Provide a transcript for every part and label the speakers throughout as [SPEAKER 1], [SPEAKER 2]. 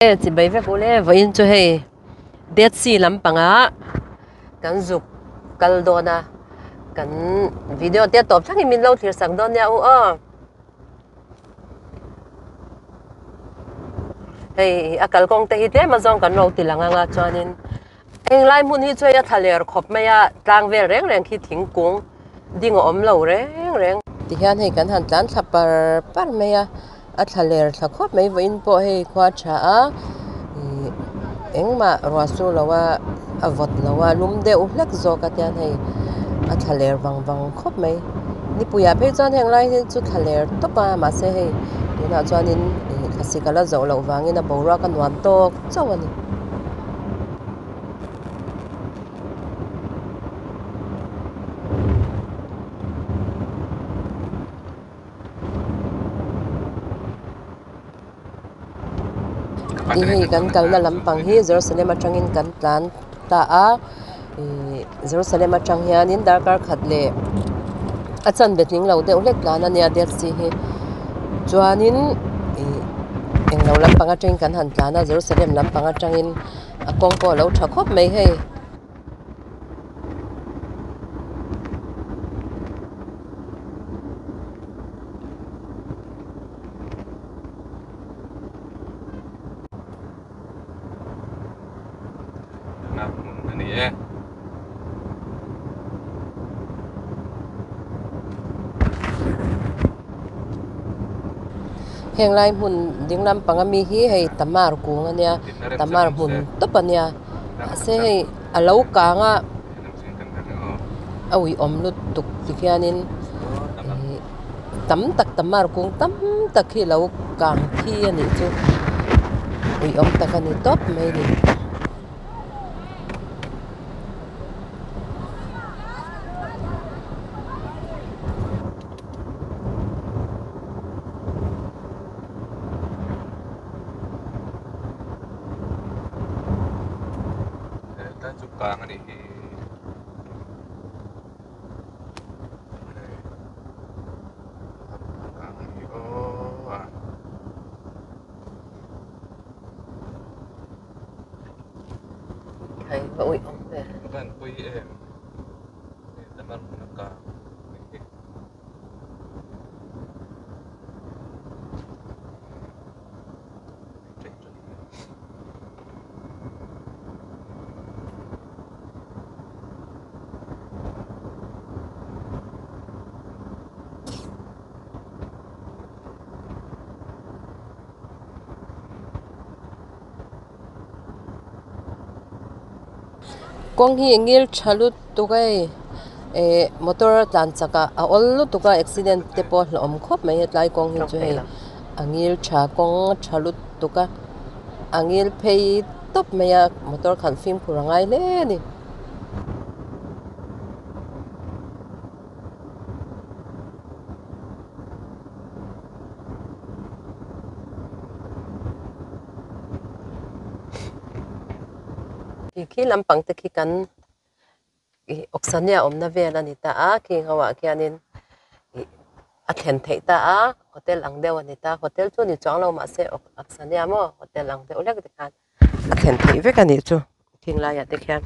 [SPEAKER 1] E chibai vek ule vawiin chu hei Dead Sea lampangah kan zuk kal dawn a kan video te tawp thlengin min lo thlir sak dawn nia u aw hei a kalkawng te hi tlem azawng kan lo ti lang anga chuanin englai hmun hi chu hei a thla ler khawp mai a tlang vel reng reng khi thingkung ding a awm lo reng reng. Tihian hei kan han tlan thla par par mai a a thla ler thla khawp mai vawiin pawh hei khua tha a ihh engmah ruah sur lo a a vawt lo a lum deuh hlek zawk a tian hei a thla ler vang vang khawp mai nipuiah phei chuan heng lai hi chu thla ler tawp a mahse hei tunah chuanin ih thlasik a la zawh loh vangin a boruak a nuam tawk chauh a ni. Ti hei kan kalna lampang hi Jerusalem atangin kan tlan ta a ihh Jerusalem atang hianin darkar khat leh a chanve tling lo deuh hlek tlan a nia Dead Sea hi chuanin ihh englo lampang atangin kan han tlan a Jerusalem lampang atangin a kawng pawh a lo tha khawp mai hei. Heng lai hmun ding lampang ami hi hei tamar kung a nia tamar hmun tawp a nia mahse hei a lo kang a a uiawm lutuk tikhianin ihh tam tak tamar kung tam tak hi lo kang thi a nih chu uiawm tak a ni tawp mai a ni.
[SPEAKER 2] Hetlai chu kang a nih hi. Kang a nih hi aw a.
[SPEAKER 1] Hei va uih awm ve.
[SPEAKER 2] A van pawi em. Hei tamar hmun a kang a nih hi.
[SPEAKER 1] Kawng hi ngil tha lutuk a hei eh motor a tlan chak a a awl lutuk a accident te pawh a hlauhawm khawp mai hetlai kawng hi chu hei a ngil tha kawng a tha lutuk a a ngil phei tawp mai a motor khalh fimkhur a ngai hle a ni. Khi lampang te khi kan ih awksania awmna vel a ni ta a khing ho ah khianin ih a thlen theih ta a hotel ang deuh a ni ta hotel chu ni chuang lo mahse awksania maw hotel ang deuh hlek te khan a thlen theih vek a nih chu khing laiah te khian.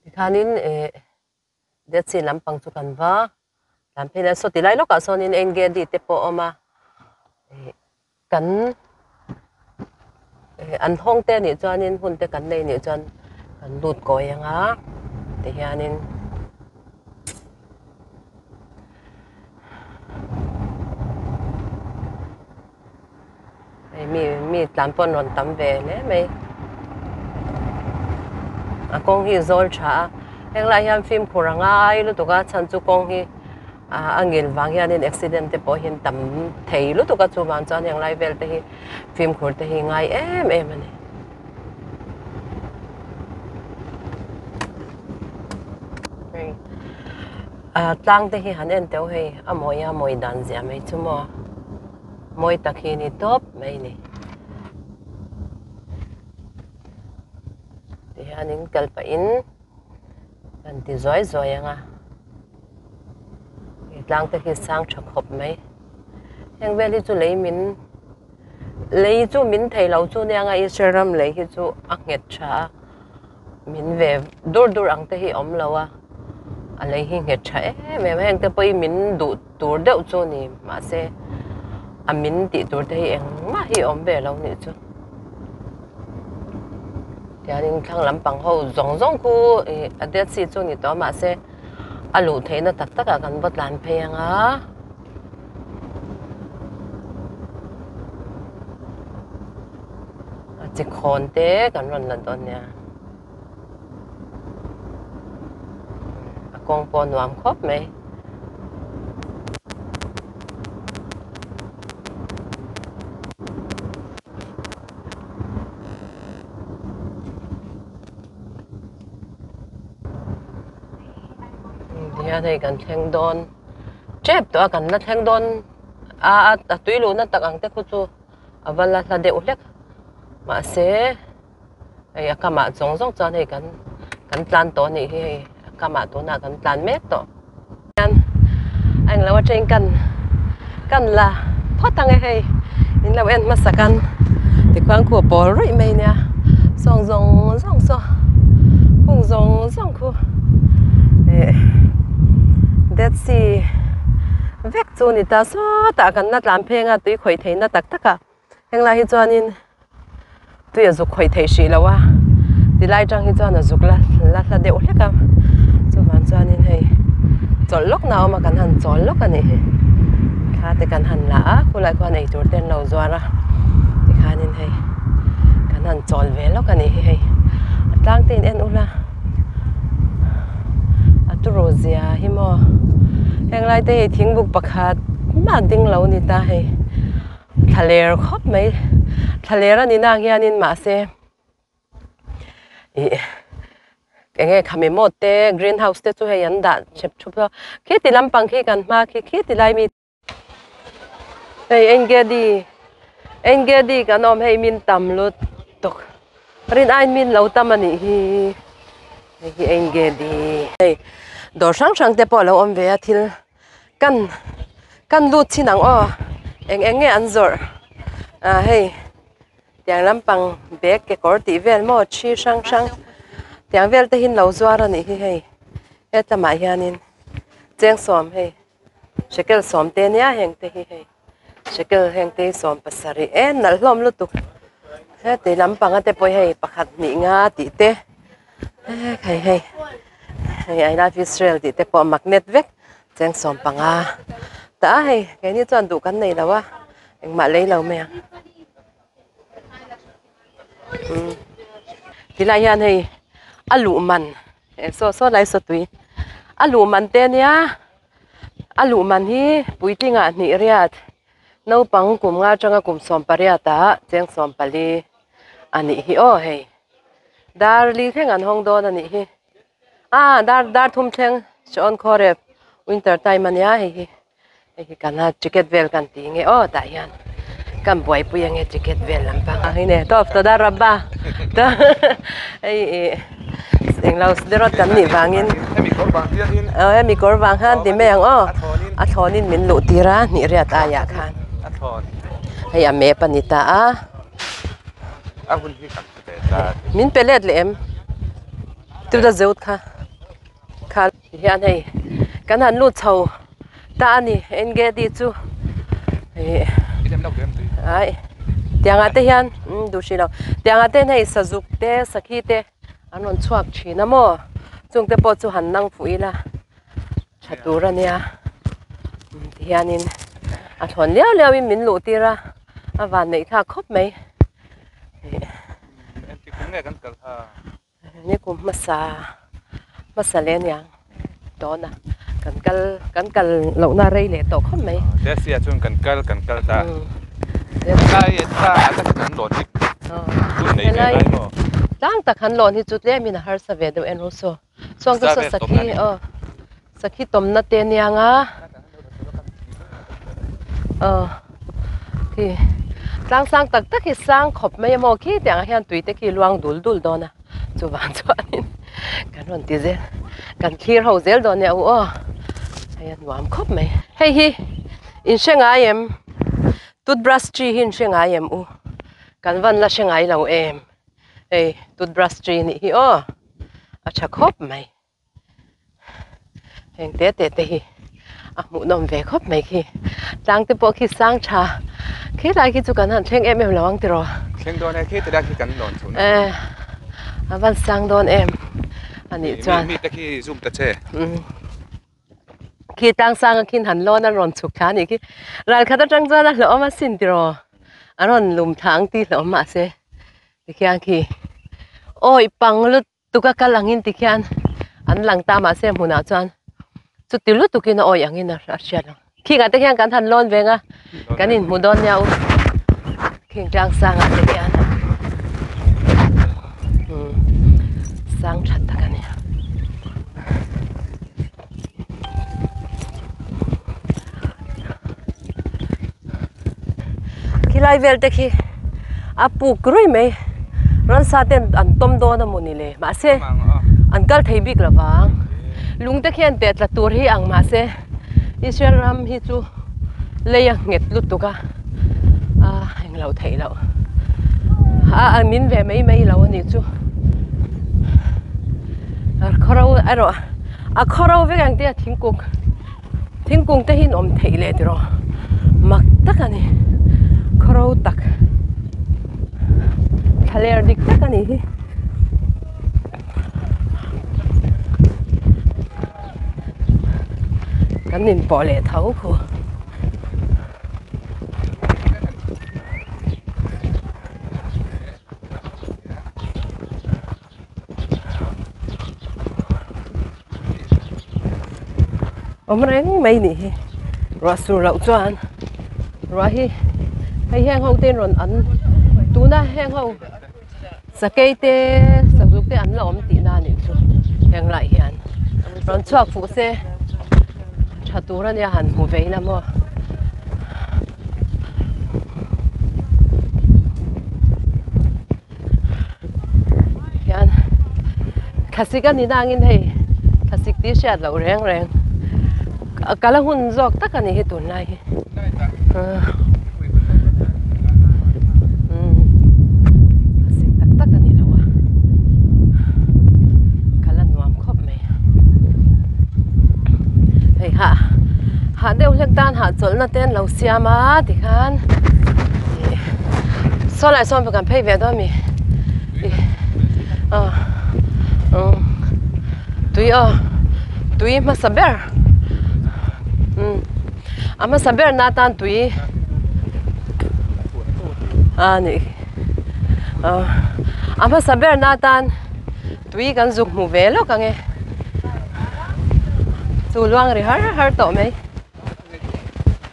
[SPEAKER 1] Tikhanin eh Dead Sea lampang chu kan va tlan phei lai saw ti lai lawkah sawnin Ein Gedi te pawh a awm a ih kan eh an hawng te anih chuanin hun te kan nei anih chuan kan lut kawi ang a tihianin. Hei mi mi tlan pawh an rawn tam ve hle mai a kawng hi zawl tha a heng lai hian fimkhur a ngai lutuk a chhan chu kawng hi ah a ngil vang hianin accident te pawh hian tam thei lutuk a chuvang chuan heng lai vel te hi fimkhur te hi ngai em em a ni. Ah tlang te hi han en teuh hei a mawi a mawi dan zia mai chu maw. Mawi tak hi ni tawp mai ni. Tihianin kal pahin kan ti zuai zuai ang a. He tlang te hi sang tha khawp mai. Heng vel hi chu lei min lei chu min thei lo chu nia nga Israel ram lei hi chu a nghet tha a min ve dur dur ang te hi a awm lo a a lei hi nghet tha em em a heng te pawh hi min duh tur deuh chu ni mahse a min tih tur te hi engmah hi a awm ve lo nih chu tiangin thlang lampang ho zawng zawng khu ih a dead sea chu ni tawh a mahse a luh theihna tak tak ah kan va tlan phei ang a. A chi khawn te kan rawn la dawn nia a kawng pawh a nuam khawp mai. Tihian hei kan thleng dawn tep tawh a kan la thleng dawn a a tui luhna tak ang te khu chu a va la hla deuh hlek mahse hei a kamah zawng zawng chuan hei kan kan tlan tawh a nih hi hei a kamah tunah kan tlan mek tawh hian a englo atangin kan kan la phawt ang e hei in lo en hmasa kan tikhuan khu a pawl ruih mai nia sawng zawng zawng saw khung zawng zawng khu eh dead sea vek chu ni ta sawtah kan la tlan pheng a tui khawih theihna tak tak ah henglai hi chuanin tui a zuk khawih theih hrih lo a tilai tang hi chuan a zuk la la hla deuh hlek a chuvang chuanin hei chawlh lawk na a awm a kan han chawl lawk a nih hi thla te kan han la a khulai khuan eitur te an lo zuar a tikhanin hei kan han chawl ve lawk a nih hi hei a tlang te in en ula a turu zia hi maw henglai te hi thingbuk pakhat mah ding lo a ni ta hei. Thlaler khawp mai thlaler a ni nang hianin mahse ih eng nge khami maw te green house te chu hei an dah chep thup a khiti lampang khi kan hma khi khiti lai mi hei engedi engedi kan awm hei min tam lut tuk rin aiin min lo tam a nih hi hei hi engedi hei dawr hrang hrang te pawh a lo awm ve a thil. Kan kan lut chin ang aw eng eng nge an zawrh ah hei tiang lampang bag kekawr tih vel maw thi hrang hrang tiang vel te hi an lo zuar a nih hi hei hetlamah hianin cheng sawm hei shekel sawm te nia heng te hi hei shekel heng te hi sawm pasarih em nalh hlawm lutuk heti lampang a te pawh hi hei pakhat hnih nga tih te hei hei hei I love Israel tih te pawh magnet vek cheng sawm panga tah a hei keini chuan duh kan nei lo a engmah lei lo mai ang umm tilai hian hei a luh man saw saw lai saw tui a luh man te ania a luh man hi puitlingah hnih riat naupang kum nga atanga kum sawm pariat ah cheng sawm pali a nih hi aw hei. Dar li thleng an hawng dawn a nih hi ah dar dar thum thleng Sean Khawrep winter time a nia hei hi hei hi kan a ticket vel kan tih nge aw tah hian kan buaipui ange ticket vel lampang a hei ne tawp tawh dar rabba hei ih englo rawt kan nih vangin aw hemi kawr vang khan ti mai ang aw a thlawnin min luh tir a hnih riat aiah khan hei a map a ni ta a. Min pe let leh em? Tuda zeut kha kha hian hei kan han lut chho ta a ni engedi chu ih ai tiangah te hian umm duh hrih lo tiangah te hian hei sazuk te sakhi te an rawn chhuak thin a maw chung te pawh chu han nang fuh ila tha tur a nia tihianin a thlawn liau liau in min luh tir a a van neih thlak khawp mai ni kum hmasa hmasa leh aniang dawn a kan kal kan kal lohna rei leh tawh khawp mai helai tlang tak han lawn hi chu tlemin a harsa ve deuh en ru saw. Chuan ka saw sakhi aw sakhi tawmna te aniang a aw khi tlang sang tak tak hi sang khawp mai a maw khi tiang ah hian tui te khi luang dul dul dawn a chuvang chuanin kan rawn ti zel kan thlir ho zel dawn nia u aw hei a nuam khawp mai hei hi in hre ngai em? Toothbrush tree hi in hre ngai em u? Kan van la hre ngai lo em? Hei toothbrush tree nih hi aw a tha khawp mai. Heng te te te hi a hmuhnawm ve khawp mai khi. Tlang te pawh khi sang tha khi lai khi chu kan han thleng em em lo ang tiraw?
[SPEAKER 2] Thleng dawn e, khi ti lai khi kan lawn chhun.
[SPEAKER 1] E a van sang dawn em a nih chuan.
[SPEAKER 2] Mi te khi zoom ta che.
[SPEAKER 1] Khi tlang sang a khin han lawn a rawn chhuk thla a nih khi. Ral khat atang chuan a hlauhawm a sin tiraw? A rawn lum thla ang tih hlauhawm mahse tikhian khi awi pang lut tuk a kal angin tikhian an lang ta mahse hmunah chuan chuti lutukin a awi angin a hriat ang. Khingah te khian kan han lawn veng a, kan inhmu dawn nia u. Khing tlang sangah te khian umm sang tha tak a ni. Khilai vel te khi a puk ruih mai ransa ten an tawm dawn a mawni le mahse an kal thei bik lo vang lung te khian teh tla tur hi ang mahse Israel ram hi chu lei a nghet lutuk a a englo theih loh a min ve mai mai lo a nih chu khawro erawh a khawro vek ang te a thingkung thingkung te hi an awm theih leh tiraw mak tak a ni khawro tak thlaler dik tak a nih hi. Kan inpawh leh tho khu. Awm reng mai nih hi ruah sur loh chuan ruah hi hei heng ho te rawn an tuna heng ho Sakei te sazuk te an la awm tihna a nih chu heng lai hian rawn chhuak fuh se tha tur a nia han hmu ve ila maw. Hian thlasik a ni nangin hei thlasik tih hriat loh reng reng kal a hun zawk tak a ni hi tunlai hi. Thlasik tak tak a ni lo a kal a nuam khawp mai hei hah hah deuh hlek tan hahchawlhna te an lo siam a tikhan ih saw lai sawn kan phei ve dawn a mi aw tui aw tui hmasa ber umm. A hmasa ber na tan tui a nih a hmasa ber na tan tui kan zuk hmu ve lawk ang e chu luang ri har har tawh mai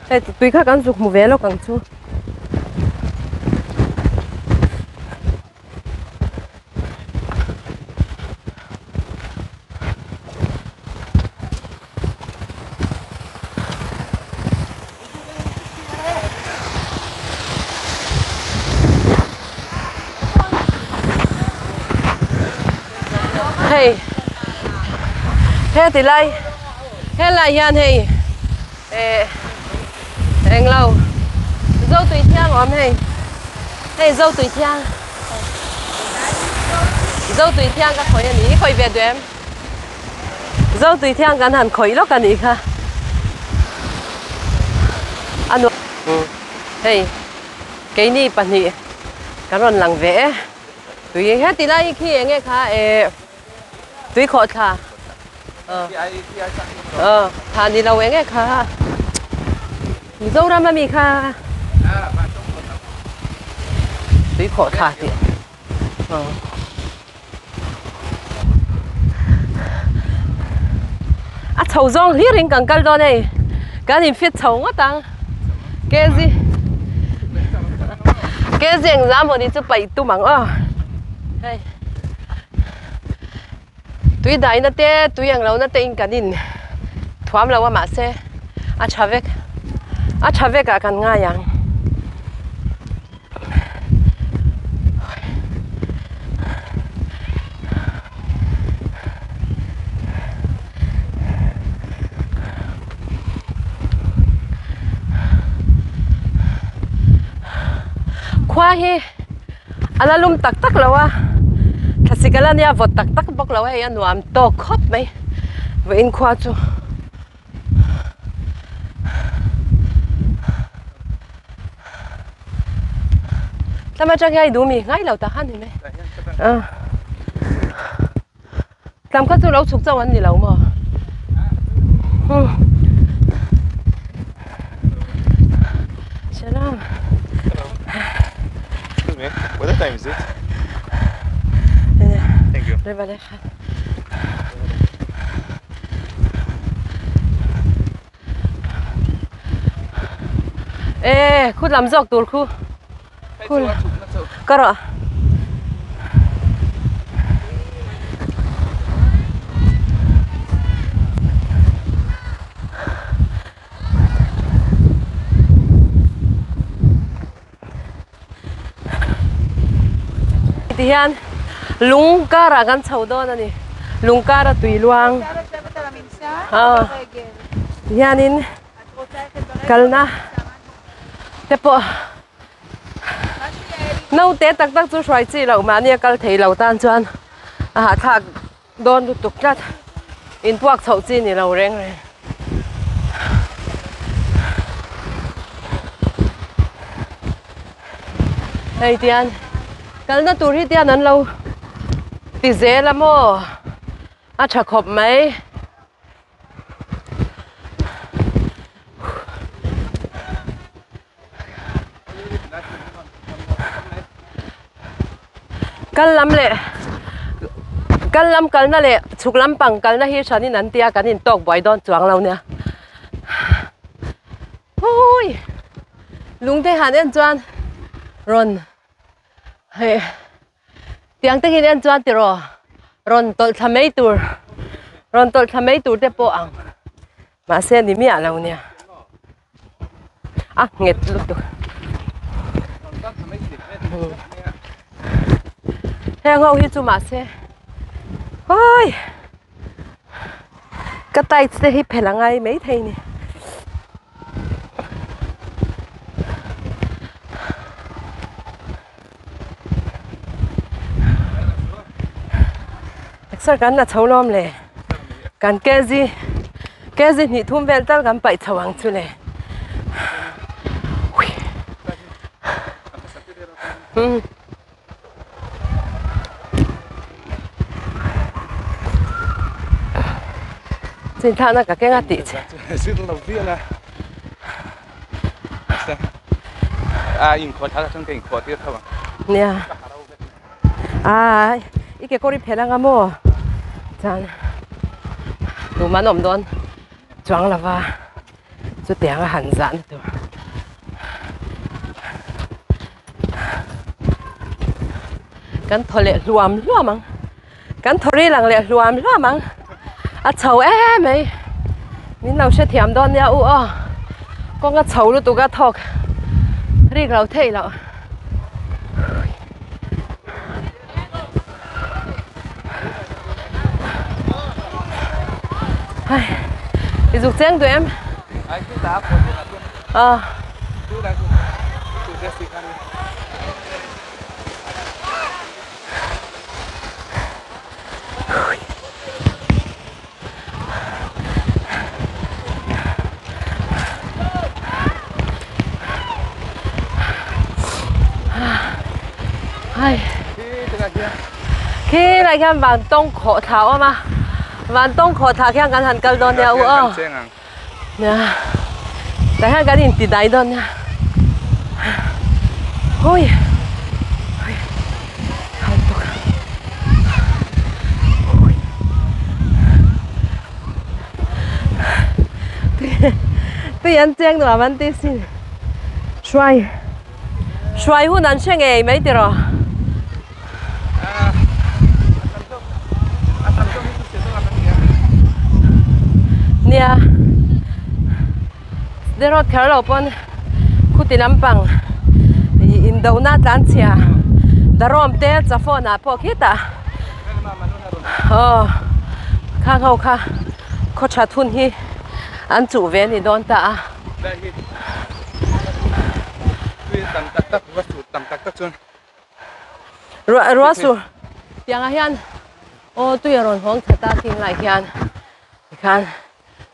[SPEAKER 1] hei tui kha kan zuk hmu ve lawk ang chu. Hei heti lai helai hian hei eh englo zo tui thiang a awm hei hei zo tui thiang zo tui thiang ka khawih a ni i khawih ve duh em? Zo tui thiang kan han khawih lawk a nih kha a nuam hei keini pahnih kan rawn lang ve e tui heti lai khi eng nge kha eh tui khawh thla aw thla ni lo eng nge kha Mizoram ami kha tui khawh thla tih aw. A chho zawng hlir in kan kal dawn hei kan in fit chho ngawt ang kg kg engzah mawni chu paih tum ang aw hei tui daina te tui ang lohna te in kan in thuam lo a mahse a tha vek a tha vek ah kan ngai ang. Khua hi a la lum tak tak lo a, thlasik a la nia vawt tak tak bawk lo a hei a nuam tawk khawp mai vawiin khua chu. Tlama tang hian i duh mi ngai lo tak a ni mai. Tlam kha chu lo chhuk chauh an ni lo maw? Shalom.
[SPEAKER 2] Excuse me, what time is it? Thank you.
[SPEAKER 1] E khu lam zawk tur khu khu ka rawh ti hian lung karah kan chho dawn a ni lung kara tui luang ah ti hianin kalna te pawh naute tak tak chu hruai chi loh mahni a kal thei lo tan chuan a hahthlak Dawn lutuk tlat. Inpuak chhoh chi ni lo reng reng. Hei tian kalna tur hi tian an lo ti zel a maw a tha khawp mai. Kal lam leh kal lam kalna leh chhuk lampang kalna hi hranin an tia kan intawk buai dawn chuang lo nia. Hui! Lungte han en chuan rawn hei tiang takin en chuan tiraw rawn tawlh thla mai tur rawn tawlh thla mai tur te pawh ang. Mahse ni miah lo nia. A nghet lutuk. Heng ho hi chu mahse Oi! Ka tights te hi phelh a ngai mai thei ni. Sir kan la chho lawm le kan kg kg hnih thum vel tal kan paih chho ang chu le um chin thana ka kenga tih che Nia ai i kekawr i phelh anga maw chuan tum an awm dawn chuang lova chutiang a han zahna tur kan thaw leh hluam hluam ang kan thaw ril ang leh hluam hluam ang a chho em mai min lo hrethiam dawn nia u aw kawng a chho lutuk a thawk rik lo theih loh. Ai i zuk cheng duh em? Ờ. Khi lai khian van tawng khawh thla a awm a van tawng khawh thla khian kan han kal dawn nia u aw nia tah hian kan inti dai dawn nia hui Tui an cheng nuam an ti sin. Hruai hruai hun an hre ngei mai tiraw. Nia Derawt kher lo pawn khuti lampang ih indona tlan chhia Darawm te Chaphone ah pawh khitah aw khang ho kha khaw that hun hi an chuh ve a ni dawn ta a.
[SPEAKER 2] Tam tak tak ruah sur tam tak tak chuan.
[SPEAKER 1] Ruah ruah sur tiangah hian aw tui a rawn hawng that a thing lai hian tikhan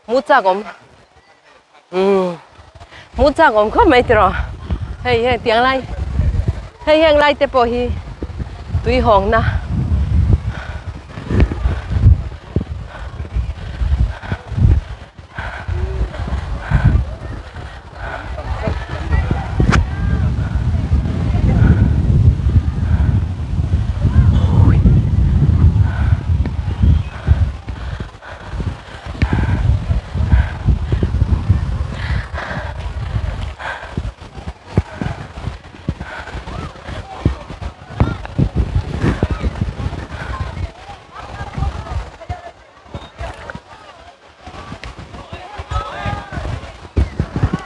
[SPEAKER 1] mu chak awm umm mu chak awm khawp mai tiraw hei heng tiang lai hei heng lai te pawh hi tui hawng na.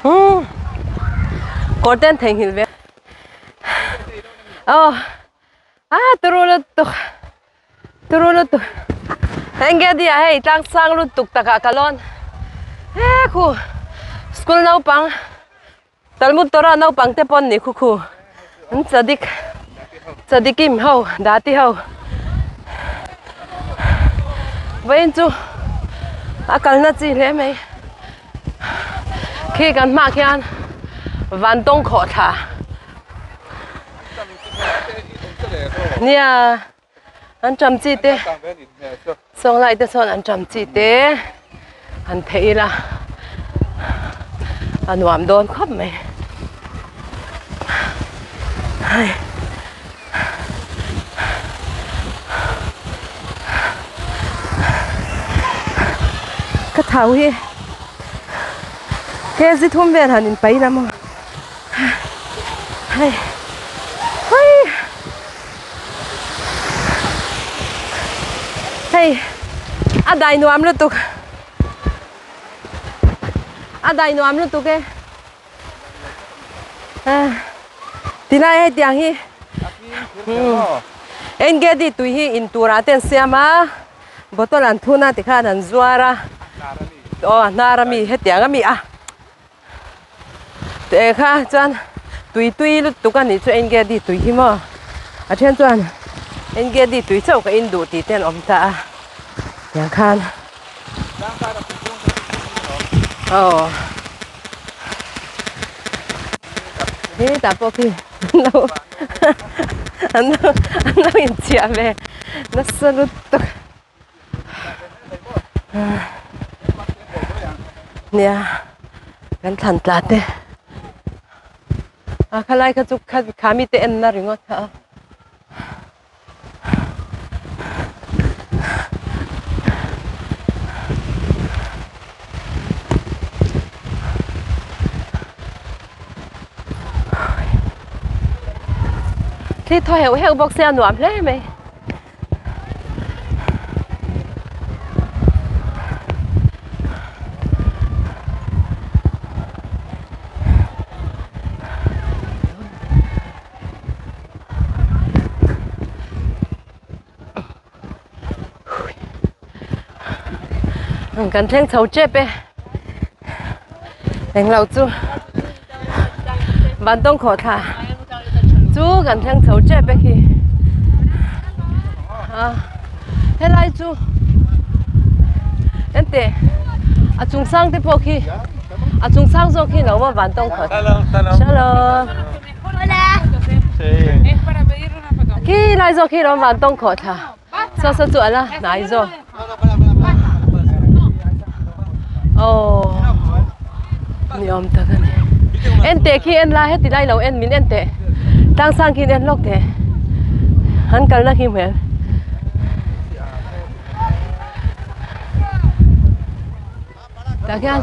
[SPEAKER 1] Umm kawr te an theihnghilh ve aw ah turu lutuk turu lutuk eng nge nia hei tlang sang lutuk takah ka lawn he khu school naupang Talmud Torah naupang te pawh an ni khu khu an chadik chadikim ho dati ho vawiin chu a kalna chi hle mai khi kan hmaah khian vantawng khawhthla nia an ṭam chi te sawnglai te sawn an ṭam chi te han theih ila a nuam dawn khawp mai hei ka thau hi kg thum vel han inpai ila maw hei hei. Hei a dai nuam lutuk a dai nuam lutuk e tilai hei tiang hi engge tui hi in turah te an siam a bottle an thun a tikhan an zuar a aw a hnar ami hetiang ami a. Teh kha chuan tui tui lutuk a nih chu engge tui hi maw a then chuan engge tui chauh ka in duh tih te an awm ta a tiang khan aw he tah pawh khi an lo an lo an lo inchiah ve nasa lutuk. Nia kan thlan tla te a khalai kha chu kha mi te en na ringawt kha a. Thli thaw heuh heuh bawk sia nuam hle mai. Kan thleng chho tep e englo chu vantawng khawhthla chu kan thleng chho tep e khi a helai chu ente a chung sang te pawh khi a chung sang zawk khi lo maw vantawng khawhthla shalom khi lai zawk khi lo vantawng khawhthla saw saw chu a la hnai zawk aw ni awm tak a ni en teh khi en la heti lai lo en min en teh tlang sang khi en lawk teh an kalna khi hmel tah khian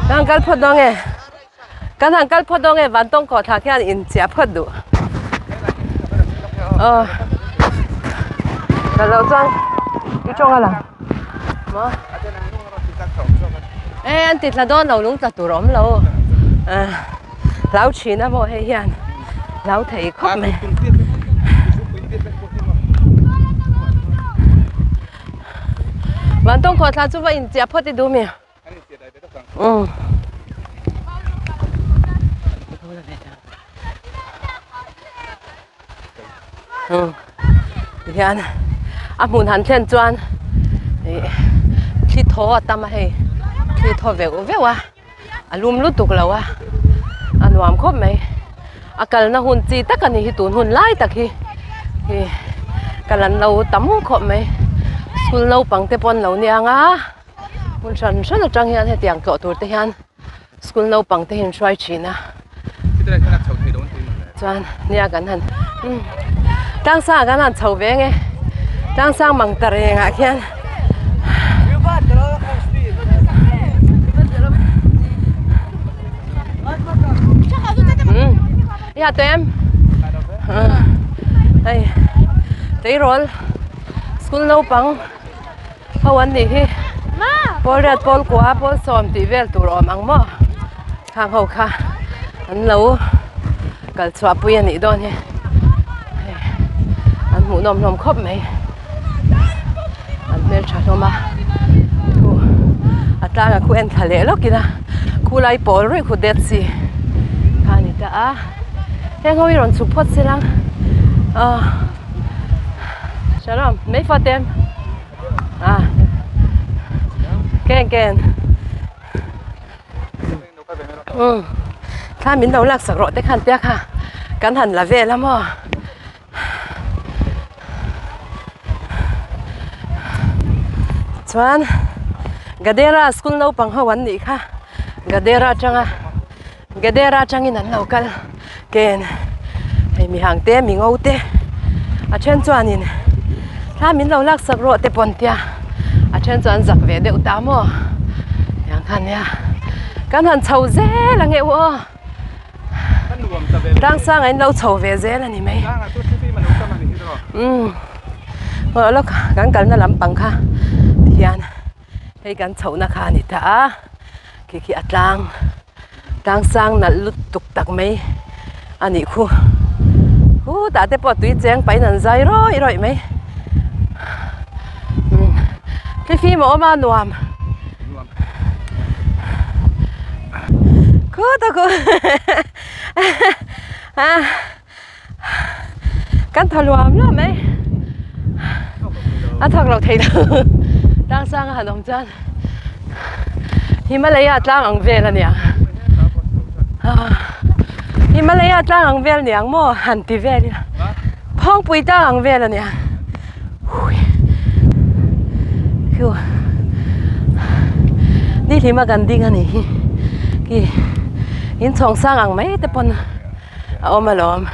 [SPEAKER 1] kan kal phawt dawn nge kan han kal phawt dawn nge vantawng kawhthla khian inchiah phawt duh aw ka lo chuan i tawng a lang maw e an ti thla dawn lo lung tla tur a awm lo hlau thin a maw hei hian hlau thei khawp mai vantawng khawhthla chu va inchiah phawt i duh mi. Umm tihian a hmun han thlen chuan ih thli thaw a tam a hei thli thaw veuh veuh a a lum lutuk lo a a nuam khawp mai a kalna hun chi tak a ni hi tun hun lai tak hi ih kal an lo tam khawp mai school naupang te pawh an lo niang a hmun hran hran atang hian hetiang tlawh tur te hian. School naupang te hi an hruai thin a chuan nia kan han umm tlang sang ah kan han chho ve nge tlang sang mang ta reng ah khian umm i ha tawh em hei tleirawl school naupang. Ho an nih hi pawl riat pawl kua pawl sawm tih vel tur awm ang maw khang ho kha an lo kal chhuah pui a nih dawn hi hei an hmuh nawm hlawm khawp mai an hmeltha hlawm a khu a tlangah khu en thla leh lawk ila khu lai pawl ruih khu dead sea kha a ni ta a heng ho hi rawn chhuk phawt se lang aw. Shalom, mei fa tem. À. Ken ken. Ừ. Thla min lo lak sak rawh te khan tia kha. Kan han la vel a maw. Chuan Gadera school naupang ho an nih kha. Gadera atanga Gedera atangin an lo kal ken hei mi hang te mi ngo te a then chuanin thla min lo lak sak rawh te pawn tia a then chuan zak ve deuh ta maw tiang kha nia kan han chho zel ang e u aw tlang sang ah in lo chho ve zel a ni mai umm lawk kan kalna lampang kha tihian. Hei kan chhohna kha a ni ta a, khi khi a tlang tlang sang nalh lutuk tak mai a nih khu. Khutah te pawh tui cheng pahin an zai rawih rawih mai. Umm thlifim a awm a nuam. Khutah khu Kan thaw luam luam mai. A thawk loh theih lo. Tlang sang a han awm chuan Himalaya tlang ang vel a nia. Himalaya tlang ang vel niang maw han ti vel ila. Phawngpui tlang ang vel a nia. Khiu ni hlima kan ding a nih hi. Khi inchhawng sang ang mai te pawn. A awm alawm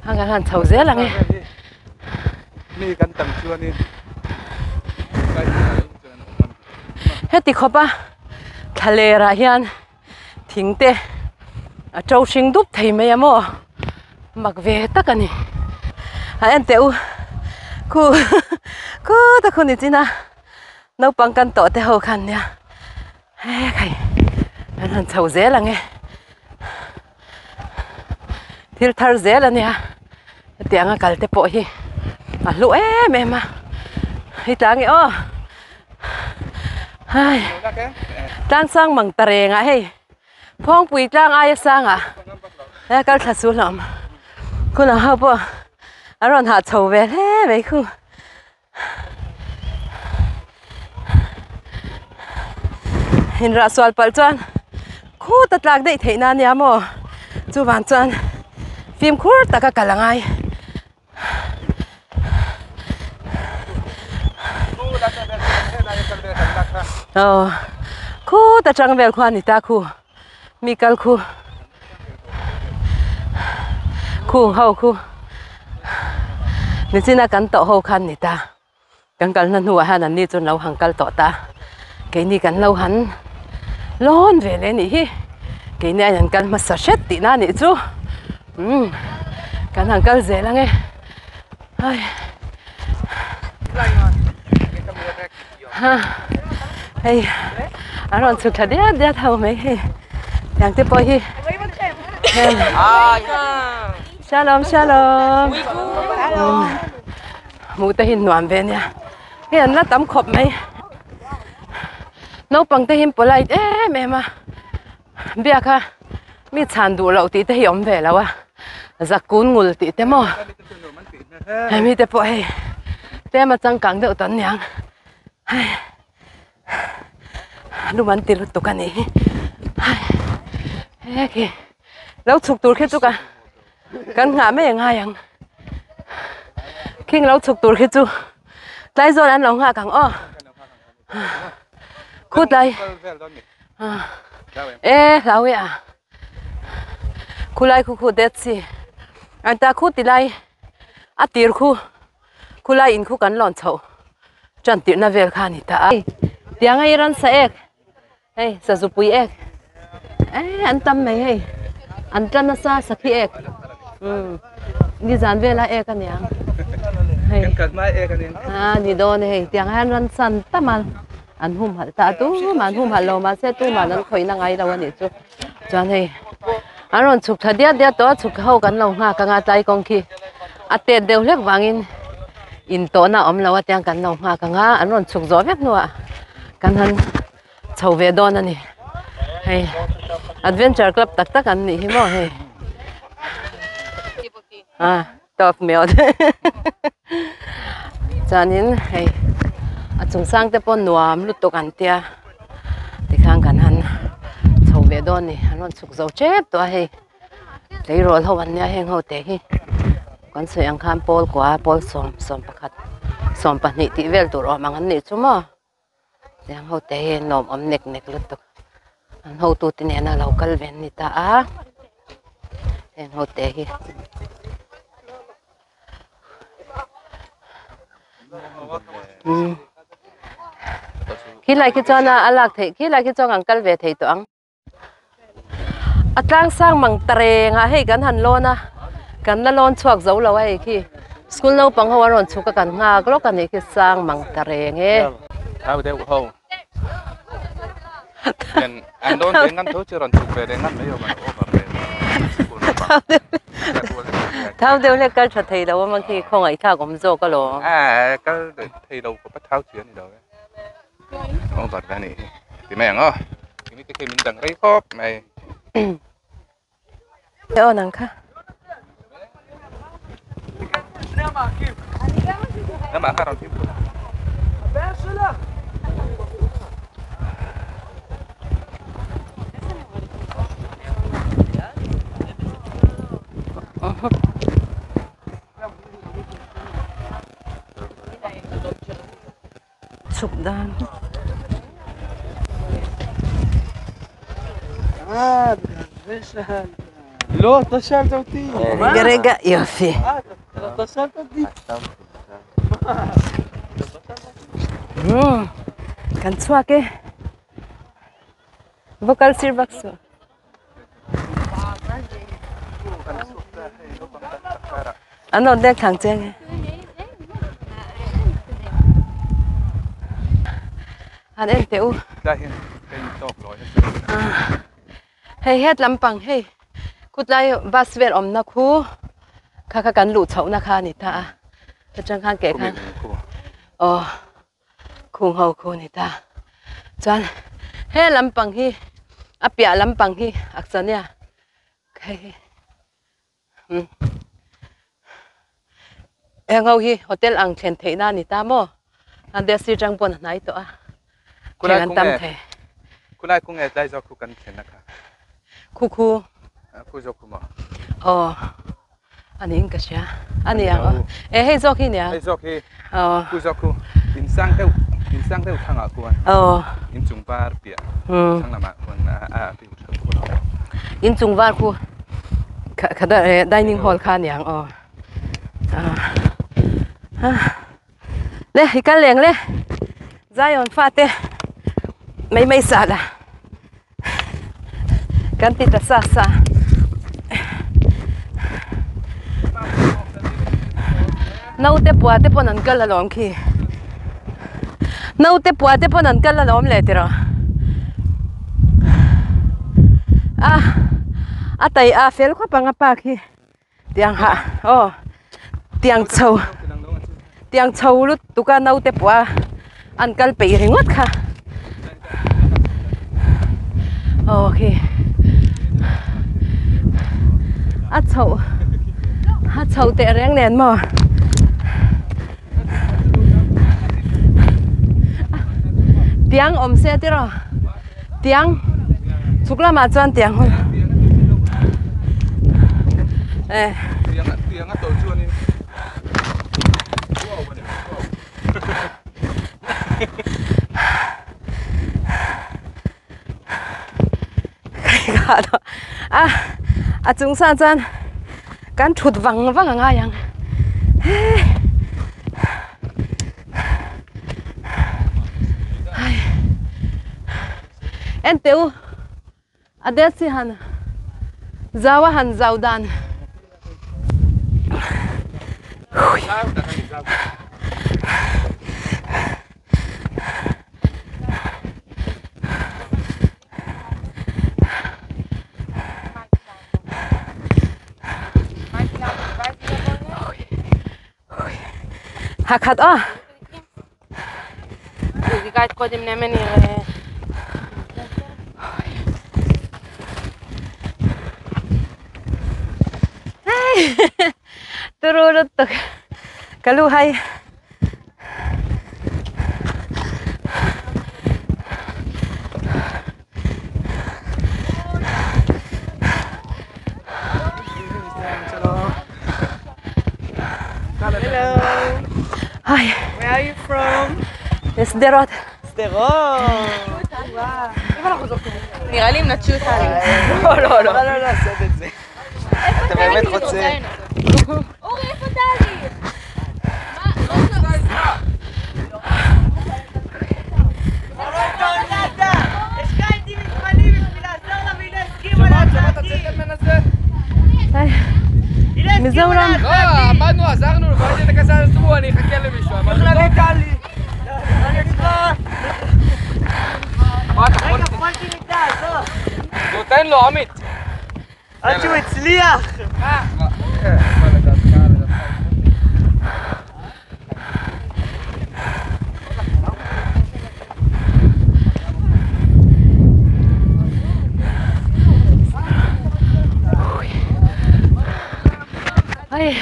[SPEAKER 1] a kan han chho zel ang e.
[SPEAKER 2] Mi kan tam chuanin
[SPEAKER 1] Heti khawp a thlaler ah hian thing te a to hring dup thei mai a maw mak ve tak a ni. A en teh u khu khuta khu ni chin a naupang kan tawh te ho khan nia. Hei khai kan han chho zel ang e thil thar zel a nia hetiang a kal te pawh hi a hlu em em a hei tlang e aw hai tlang sang mang ta reng ah hei phawngpui tlang aia sang ah he kal thla su hlawm khuna ho pawh a rawn hah chho ve hle mai khu. Inrah sual palh chuan khut a tlak daih theih na ania maw chuvang chuan fimkhur taka kal a ngai. Aw khut atang vel khuan ni ta khu mi kal khu khu ho khu nichina kan tawh ho khan ni ta kan kalna hnuah hian an ni chu an lo han kal tawh ta keini kan lo han lawn ve leh anih hi keini aiin an kal hmasa hret tihna anih chu umm kan han kal zel ang e hai. Hei an rawn chhuk thla diat diat ho mai hei tiang te pawh hi shalom shalom hmuh te hi nuam ve ania hei an la tam khawp mai naupang te hi an polite em em a biak a mi chhan duh loh tih te hi awm ve lo a. Zakun ngul tih te maw hemi te pawh hei tlem a changkang deuh tawh aniang hei lum an ti lutuk a nih hi hei he khi lo chhuk tur khi chu ka kan nghah mai a ngai ang khing lo chhuk tur khi chu tlai zawn an lo nghak ang aw khutlai e hlau e a. Khulai khu khu det si an ta khu tilai a tir khu khulai in khu kan lawn chhoh tan tirhna vel kha a ni ta a tiang hei ransa ek hei sazu pui ek eh an tam mai hei an tan nasa sakhi ek umm nizan vela ek a niang hei a ni dawn e hei tiang hian ransa an tam a. An humhalh ta a tumah an humhalh lo mahse tumah an khawihna ngai lo a nih chu chuan hei an rawn chhuk thla diat diat tawh a chhuk ho kan lo nghak anga tlai kawng khi a tet deuh hlek vangin in tawhna a awm lo a tiang kan lo nghak anga an rawn chhuk zawh vek hnuah kan han chho ve dawn a ni hei adventure club tak tak an nih hi maw hei ah. Tawp miau chuanin hei a chung sang te pawh nuam lutuk an tia tikhan kan han chho ve dawn a ni an rawn chhuk zo tep tawh a hei tleirawl ho an nia heng ho te hi kan sawi ang khan pawl kua pawl sawm sawm pakhat sawm pahnih tih vel tur awm ang an nih chu maw. Tiang ho te hi nuam awm nek nek lutuk an hotu te nena lo kal ve an ni ta a heng ho te hi umm khilai khi chuan a lak theih khilai khi chuan an kal ve thei tawh ang. A tlang sang mang ta reng a hei kan han lawn a kan la lawn chhuak zo lo a hei khi school naupang ho a rawn chhuk a kan nghak lawk a nih khi sang mang ta reng e.
[SPEAKER 2] Thau deuh ho hian an lawn ve ngam tho chu rawn chhuk ve leh ngam mai awm an over ve school naupang
[SPEAKER 1] Thau deuh hlek kal tha thei lo a mang khi khawngaihthlak awm zawk alawm.
[SPEAKER 2] A kal thei lo khawp a thau chi a ni lo e. Over ve a nih hi ti mai ang aw timi te khi min dang rei khawp mai.
[SPEAKER 1] Aw nang kha.
[SPEAKER 2] Namah kha rawn fimkhur.
[SPEAKER 1] Chhuk dan. Rega rega yofi. Kan chhuak e. Va kal sir vak suh. An rawn leng thlang cheng e. Han en teh u. Hei het lampang hei khutlai bus vel awmna khu kha kha kan luh chhohna kha a ni ta a atang khan keh khan aw. Khung ho khu ni ta. Chuan he lampang hi a piah lampang hi a kcha nia hei hi umm heng ho hi hotel ang thlen theih na a ni ta maw a desk atang pawn a hnai tawh a thleng an tam thei.
[SPEAKER 2] Khulai kung e tlai zawk khu kan thlen na kha.
[SPEAKER 1] Khu khu.
[SPEAKER 2] Khu zawk khu maw?
[SPEAKER 1] Aw a niin ka hria a ni ang aw e hei zawk hi nia.
[SPEAKER 2] Hei zawk hi. Aw. Khu zawk khu in sang deuh in sang deuh thangah khuan.
[SPEAKER 1] Aw.
[SPEAKER 2] In chung var piah thlang lamah khuan a a piu tha bawk a.
[SPEAKER 1] In chung var khu kha dining hall kha a ni ang aw. Le i kal leng le Zion fate mai mai sah la kan ti ta sa sa naute pua te pawn an kal alawm khi naute pua te pawn an kal alawm le tiraw a a tai a fel khawp ang a pa khi. Tiang hah aw tiang chho tiang chho lutuk a naute pawh a an kal peih ringawt kha aw khi a chhoh. A chho teh reng nen maw? Tiang awm se tiraw? Tiang chhuk lamah chuan tiang hun. Eh.
[SPEAKER 2] Tiang a to chuanin.
[SPEAKER 1] A a chung san chuan kan thut vang vang a ngai ang en teh u a det si han zau a han zau dan. Hakhat aw. Turu lutuk ka lu hai.
[SPEAKER 3] Hello.
[SPEAKER 1] Hi.
[SPEAKER 3] Where are you from?
[SPEAKER 1] שדרות.
[SPEAKER 3] שדרות.
[SPEAKER 4] נראה לי הם נטשו אותנו.
[SPEAKER 3] לא, לא, לא. לא לעשות את זה. אתה באמת רוצה?
[SPEAKER 4] אורי, איפה טלי?
[SPEAKER 1] Mizoram.
[SPEAKER 5] לא, עמדנו, עזרנו לו, וראיתי את הכסף, עזבו, אני אחכה למישהו. אמרנו, מה אתה יכול? נו, תן לו, עמית.
[SPEAKER 3] עד שהוא הצליח!
[SPEAKER 1] Ai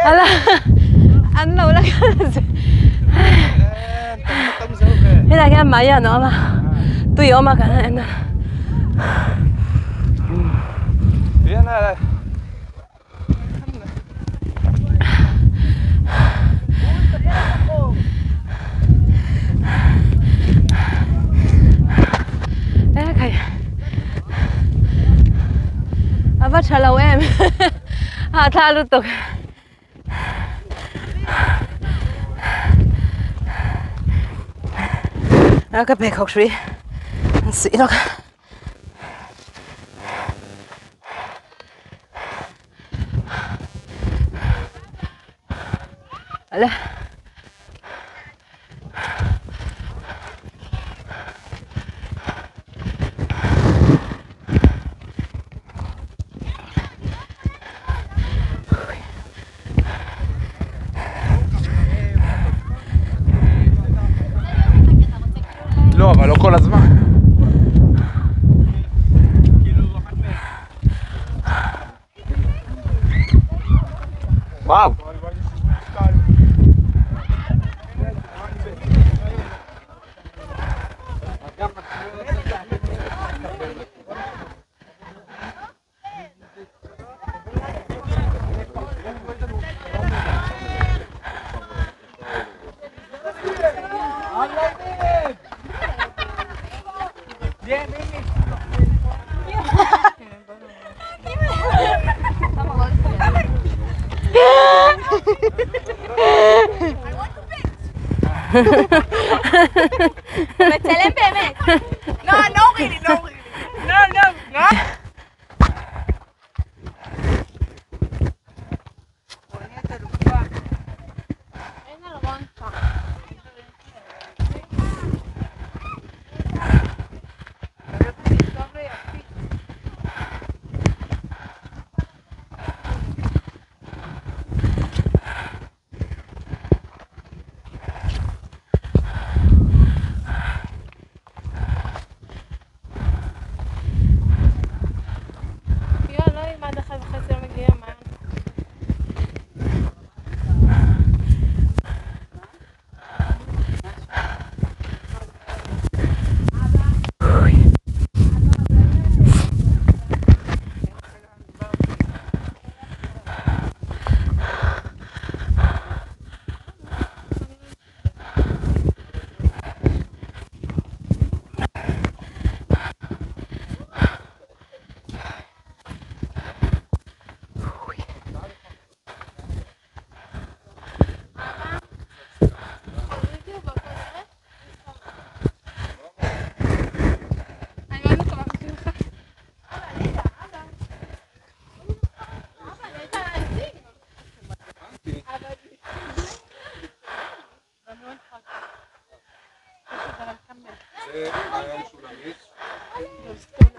[SPEAKER 1] ala an lo la helai hian mai an awm a tui a awm a kan en a. E khai a va tha lo em hahthlak lutuk. A ka pheikhawk hrui an suih lawk a. Ala.
[SPEAKER 2] לא, אבל לא כל הזמן. וואו.
[SPEAKER 4] מצלם באמת.
[SPEAKER 3] No, no really, no really. No, no, no.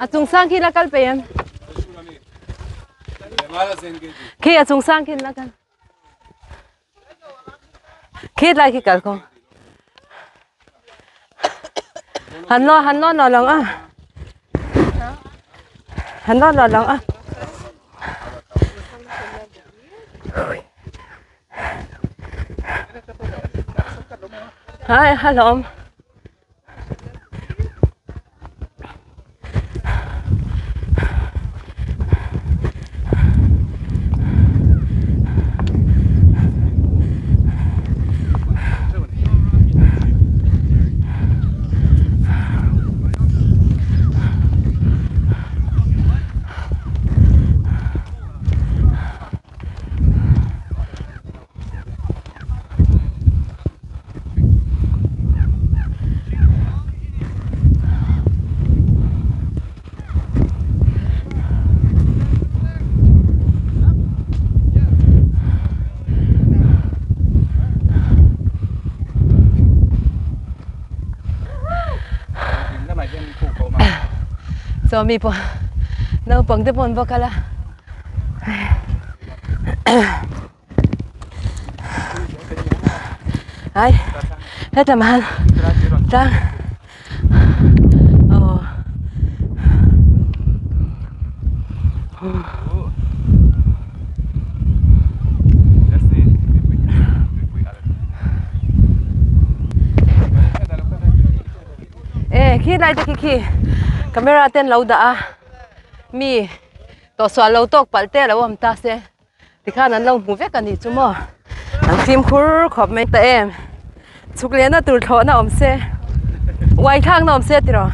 [SPEAKER 1] A chung sang khi la kal pe em? Khi a chung sang khi la kal. Khi lai khi kal không? Han lo han lo lo lang a. Han lo lo lang a. Hai halom. Saw mi pawh naupang te pawh an va kal a. Ai hetlem han tlang aw e khi lai te khi khi camera ten lo dah a mi tawhsual lo tawk palh te a lo awm ta se. Tikhan an lo hmu vek a nih chu maw? An fimkhur khawp mai ta em. Chhuk lehna tur thlawhna awm se, uai thlakna awm se tiraw?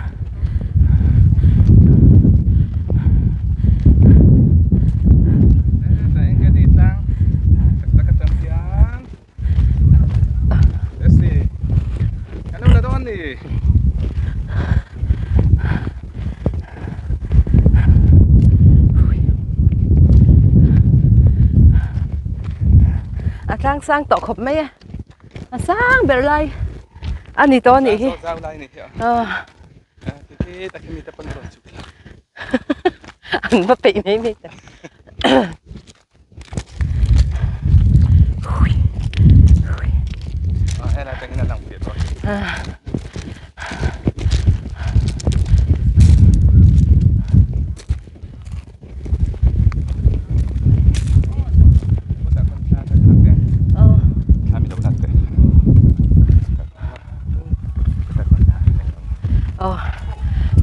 [SPEAKER 1] A tlang sang tawh khawp mai a a sang ber lai a ni tawh a nih hi an va peih mai mai ta.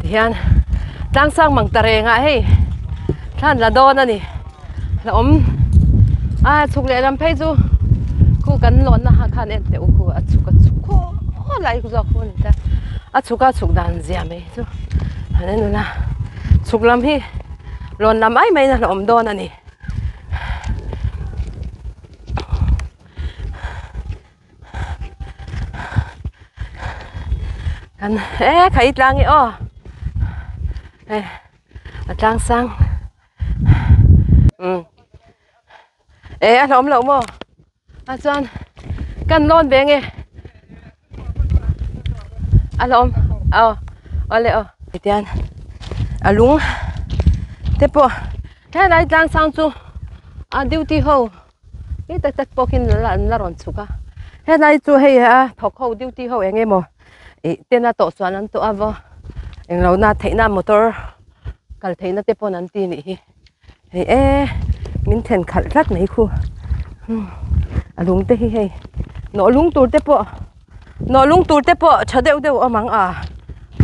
[SPEAKER 1] Tihian tlangsang mang ta reng ah hei thlan la dawn a ni. La awm a chhuk leh lam phei chu khu kan lawn na ha khan en teh u khu a chhuk a chhuk khaw lai zawk khu a ni ta a chhuk a chhuk dan zia mai chu han en ula chhuk lam hi lawn lam ai mai in a awm dawn a ni. Kan e khai tlang i aw hei a tlang sang. Um e a hlawm loh maw a chuan kan lawn ve nge a hlawm aw awle aw tihian a lung te pawh helai tlang sang chu a duty ho hi tak tak pawh khi an la rawn chhuk a helai chu hei a thawk ho duty ho eng emaw ih tena tawh chuan an tawh a va englo na theihna motor kal theihna te pawn an ti nih hi hei e min then khalh tlat mai khu a lung te hi hei nawh lung tur te pawh nawh lung tur te pawh tha deuh deuh a awm ang a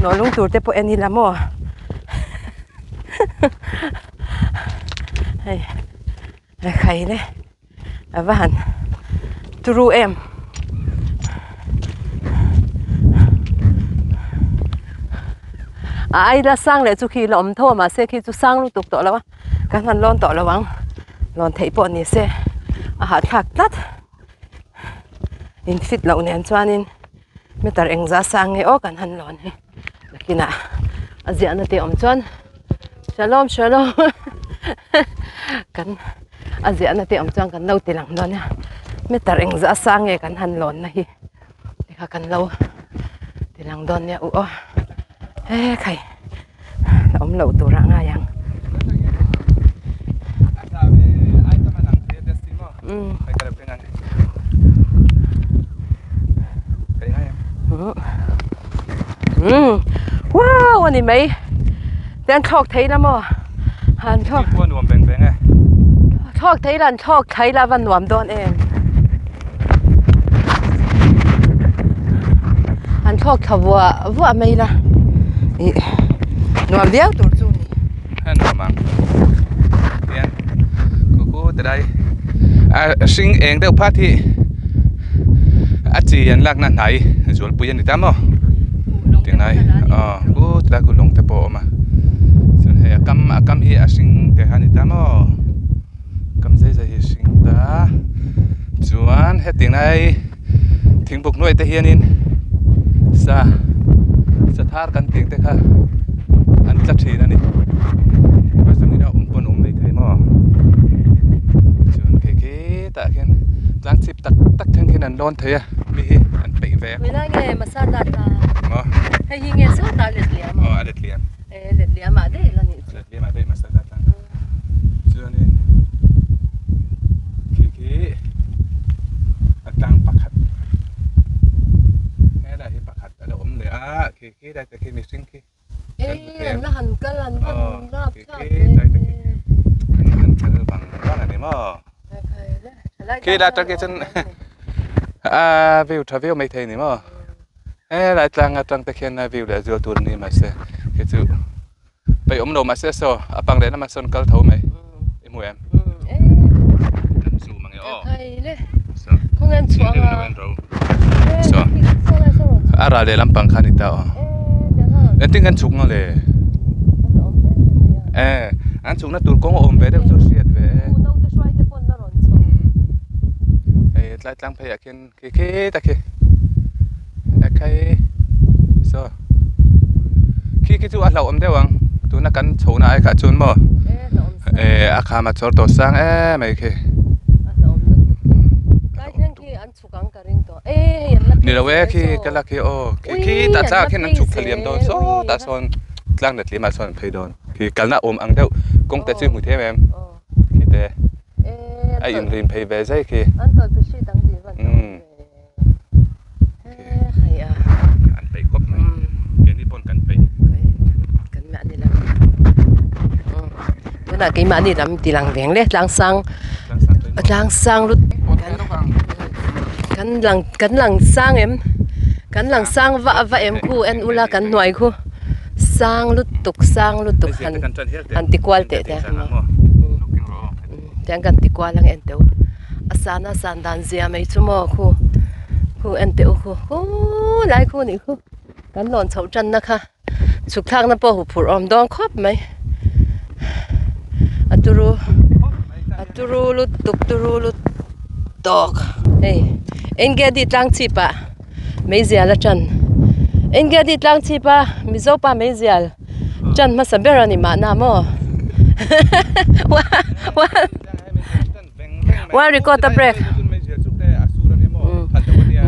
[SPEAKER 1] nawh lung tur te pawh en ila maw hei khai le. A va han turu em. A ai la sang leh chu khi la awm tho a mahse khi chu sang lutuk tawh lo a kan han lawn tawh lo ang lawn theih pawh ni se a hahthlak tlat in fit loh nen chuanin meter engzah sang nge aw kan han lawn hi nakinah a ziahna te awm chuan shalom shalom kan. A ziahna te awm chuan kan lo ti lang dawn a meter engzah a sang nge kan han lawn na hi tikha kan lo ti lang dawn nia u aw he khai a awm awm loh turah ngai ang. Umm wow ani mai te an thlawk thei la maw han thlawk thlawk thei la an thlawk thei la a va nuam dawn em an thlawk thla vuah vuah mai la ih nuam viau tur chu a ni.
[SPEAKER 2] A nuam ang hian khuku ti lai a hring eng deuh phat hi a chi an lakna hnai zualpui a ni ta maw tinglai aw khu tilai khu lawng te pawh a awm a chuan hei a kam a kam hi a hring te kha a ni ta maw kam zai zai hi a hring ta chuan hetiang lai thingbuk hnuai te hianin sa sa thar kan tih te kha an tla thin a ni chungin a awm pawn a awm mai thei maw chuan khi khi tah khian tlang chhip tak tak thleng khian an lawn thei a mi hi an peih ve a
[SPEAKER 1] Khawilai nge masala ta
[SPEAKER 2] maw
[SPEAKER 1] hei hi nge sawtah let liam
[SPEAKER 2] aw a let liam
[SPEAKER 1] e let liam ah daih la nih chu
[SPEAKER 2] let liam ah daih masala tlang chuanin khi khi a tlang pakhat helai hi pakhat a lo awm leh a khi khi lai te khi mihring khi
[SPEAKER 1] kan hmu thei a han kal an
[SPEAKER 2] aw khi khi lai te khi an han kal vang vang a ni maw khi lai atang khi chuan a view tha viau maithei a ni maw helai tlang atang te khian a view leh zual tur a ni mahse khi chu. Peih awm lo mahse saw a pang leh lamah sawn kal tho mai i hmu em? Kan zoom ang e aw. Saw a ral leh lampang kha a ni ta aw. Engtin kan chhuk ang le? E an chhukna tur kawng a awm ve deuh chu hriat ve e. Hei tlai tlang pheiah khian khi khi ta khi ekhai saw khi khi chu a hlauhawm deuh ang tuna kan chhohna ai kha chuan maw eh a kham a chawr tawh sang em mai khi ni lo e khi ka la khi aw khi khi tah tlang ah khian an chhuk thla liam dawn sawtah sawn tlang let liam ah sawn an phei dawn khi kalna awm ang deuh kawng te chu hmu thiam em khi te. A inrin phei ve zai khi. Umm. An peih khawp mai. Keini pawn kan peih.
[SPEAKER 1] Tunah keimahni lam ti lang veng le tlang sang tlang sang lut kan lang kan lang sang em kan lang sang vah vah em khu en ula kan hnuai khu sang lutuk sang lutuk han han ti kual teh teh Tiang kan ti kual ang en teh u a sana san dan zia mai chu maw khu khu en teh u khu khulai khu nih khu kan lawn chhoh tan na kha chhuk thlak na pawh huphurh awm dawn khawp mai a turu a turu lutuk turu lutuk hei engedi tlang chhip ah meizial a tan engedi tlang chhip a mizo pa meizial. Chan hmasa ber a ni mahna maw? World record a break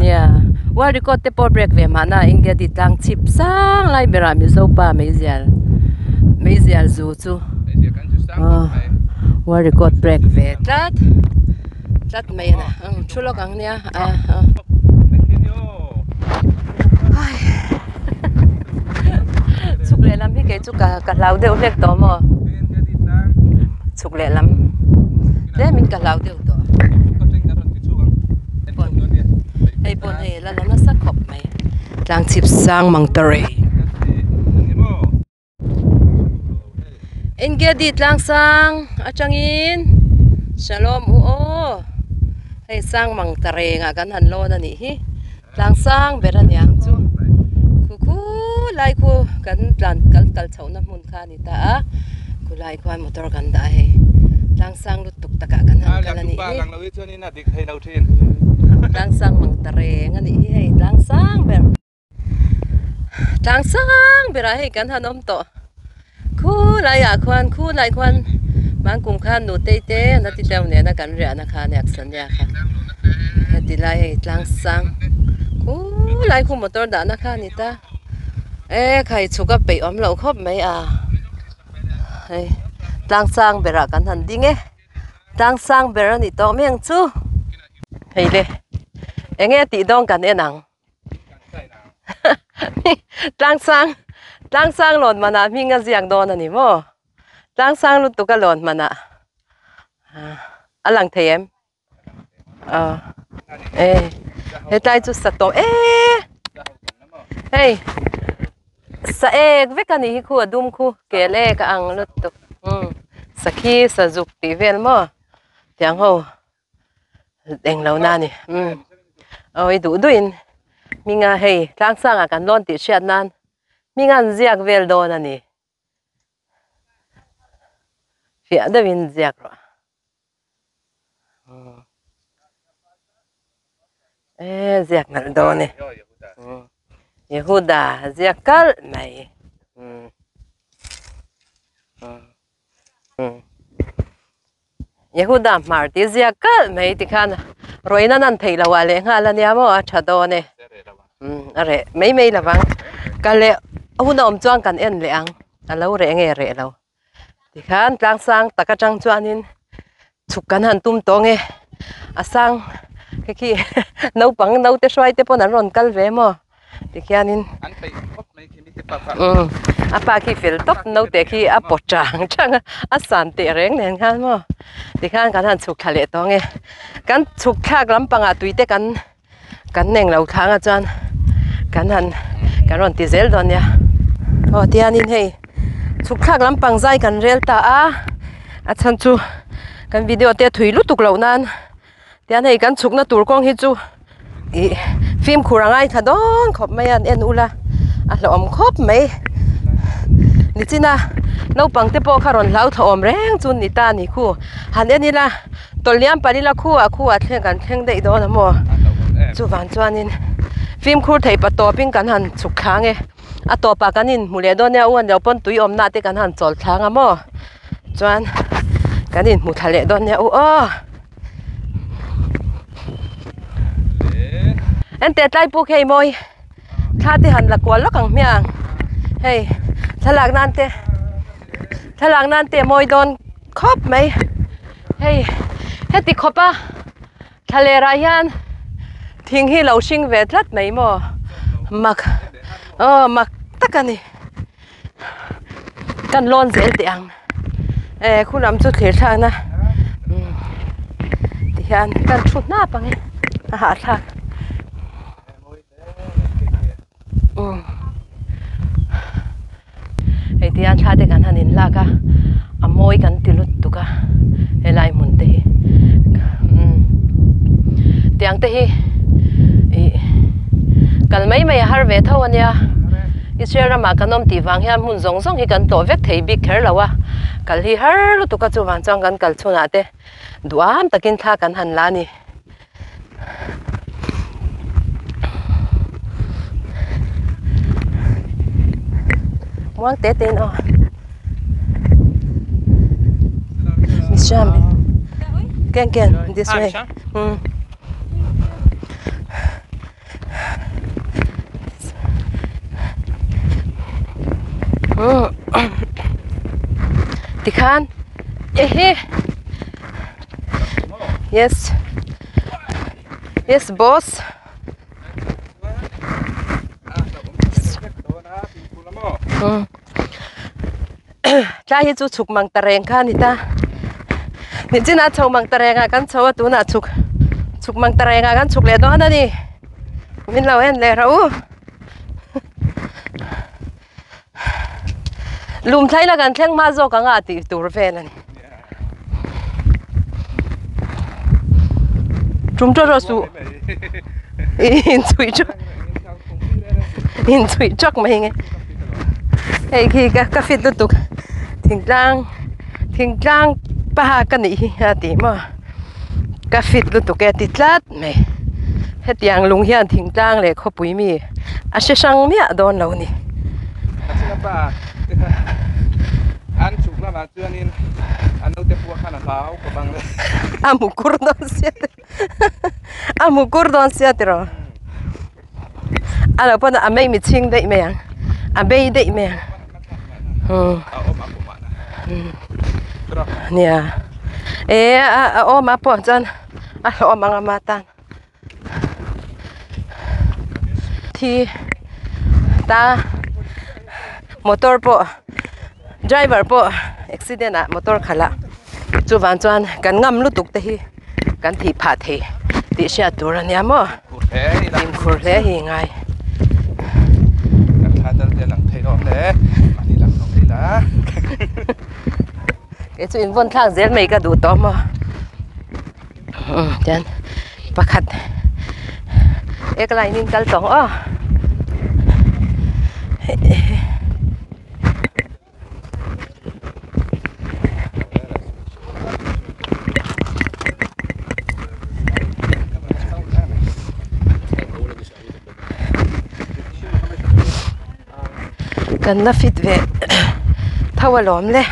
[SPEAKER 1] nia world record te pawh break ve mahna India di tlang chhip sang lai berah Mizo pa meizial meizial zu chu world record break ve tlat tlat mai a ni thu lawk ang nia. Chhuk lehlam hi kei chu ka ka hlau deuh hlek tawh maw chhuk lehlam tlemin ka hlau deuh tawh hei pawh hei la la nasa khawp mai tlang chhip sang mang ta rei. Engedi tlang sang atangin Shalom u aw hei sang mang ta rengah kan han lawn a nih hi tlang sang ber a niang chu khu khu lai khu kan tlan kan kal chhohna hmun kha a ni ta a khu lai khuan motor kan dah a hei tlang sang lutuk takah kan han kal a nih hi tlang sang mang ta reng a nih hi hei tlang sang ber. Tlang sang berah hei kan han awm tawh khulaiah khuan khulai khuan mangkum khan nutei te an ti deuh nena kan riahna kha nia sania kha heti lai hei tlang sang khulai khu motor dahna kha a ni ta e khai chhuk a peih awm loh khawp mai a. Hei tlang sang berah kan han ding e. Tlang sang ber a nih tawh mai ang chu. Hei le eng nge tih dawn kan en ang. Tlang sang tlang sang lawn manah hming a ziak dawn a ni maw? Tlang sang lutuk a lawn manah a lang thei em? Aw e hetlai chu sa tawh e hei sa ek vek a nih hi khu a dum khu kel ek a ang lutuk umm sakhi sazuk tih vel maw tiang ho englo na a ni umm aw i duh duh in hminga hei tlang sangah kan lawn tih hriat nan hminga an ziak vel dawn a ni fiah deuhin ziak rawh. E ziak nalh dawn e Yehuda ziak kalh mai Yehuda hmar tih ziak kalh mai tikhan rawih nan theih loh ah leh nghal ania maw a tha dawn e a reh mai mai lovang ka leh hun a awm chuan kan en leh ang a lo reh nge reh lo. Tikhan tlang sang tak atang chuanin chhuk kan han tum tawh nge a sang khi khi naupang naute hruai te pawn an rawn kal ve maw tikhianin umm a pa khi fel tawp naute khi a pawt chang chang a a san teh reng nen khan maw tikhan kan han chhuk thla leh tawh nge kan chhuk thlak lampangah tui te kan Kan eng lo thlang a chuan kan han kan rawn ti zel dawn nia aw tianin hei chhuk thlak lampang zai kan rel ta a a chhan chu kan video te a thui lutuk loh nan tian hei kan chhukna tur kawng hi chu ih fimkhur a ngaithla dawn khawp mai a an en ula a hlauhawm khawp mai nichina naupang te pawh kha rawn hlauthawm reng chu ni ta a ni khu han en ila. Tawlhliam palila khuah khuah thleng kan thleng daih dawn a maw? Chuvang chuanin fimkhur thei pa tawpin kan han chhuk thlang e. A tawpah kan inhmu leh dawn nia u an lo pawn tui awmna te kan han chawl thlang a maw? Chuan kan inhmu thla leh dawn nia u aw. Enteh tlai puk hei mawi thla te han la kual lawk ang hmiang hei thlalak nan te thlalak nan te a mawi dawn. Khawp mai hei heti khawp a thlaler ah hian thing hi lo hring ve tlat mai maw mak aw mak tak a ni kan lawn zel teh ang e khu lam chu thlir thlak na ti hian kan thu hnap ang e a hahthlak. Hei tihian thla te kan han in lak a a mawi kan ti lut tuk a helai hmun te hi umm tiang te hi ih kal mai mai a har ve tho a nia Israel ramah kan awm tih vang hian hmun zawng zawng hi kan tlawh vek thei bik kher lo a kal hi har lutuk a chuvang chuan kan kal chhunah te duham takin thla kan han la a ni. Muang te te in aw. Misham. Ken ken this way. Hmm. Tikhan ehe Yes. Yes, boss. Tlai hi chu chhuk mang ta reng kha a ni ta. Nichinah chho mang ta rengah kan chho a tunah chhuk chhuk mang ta rengah kan chhuk leh dawn a ni. Min lo en leh rawh u. Lum thlai la kan thleng hma zawk ang a tih tur vel a ni. Tum tawh rawh suh. Inchhuih tawk inchhuih tawk mai nge. Hei khi ka ka fit lutuk thingtlang thingtlang paha ka nih hi a ti maw. Ka fit lutuk e ti tlat mai. Hetiang lung hian thingtlang leh khawpui mi a hre hrang miah dawn lo ni.
[SPEAKER 2] A chhina pa te kha an chhuk lamah chuanin a naute pua khan a hlau khawp ang le.
[SPEAKER 1] A mu kur dawn sia ti a mu kur dawn sia tiraw. A lo pawn a mei mi chhing daih mai ang a bei daih mai ang.
[SPEAKER 2] A awm a pawh mahna.
[SPEAKER 1] Nia e a awm a pawh chuan a hlawhawm ang ama tan thi ta motor pawh driver pawh accident ah motor khalh a chuvang chuan kan ngam lutuk te hi kan thih phah thei tih hriat tur a nia maw fimkhur hle hi ngai. Kei chu invawn thlak zel mai ka duh tawh maw tian pakhat ek line in kal tawh ang aw. Kan la fit ve tho alawm le.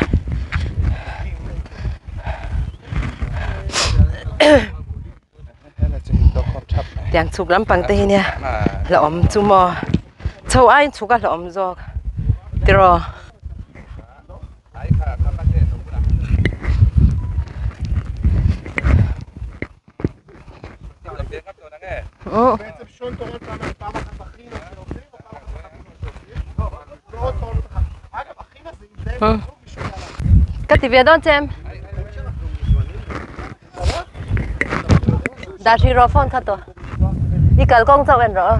[SPEAKER 1] Tiang chhuk lampang te hi nia hlauhawm chu maw chho aiin chhuk a hlauhawm zawk tiraw. Ka ti ve dawn che em? Dah hrih rawh phone kha tawh. I kal kawng chauh en rawh aw.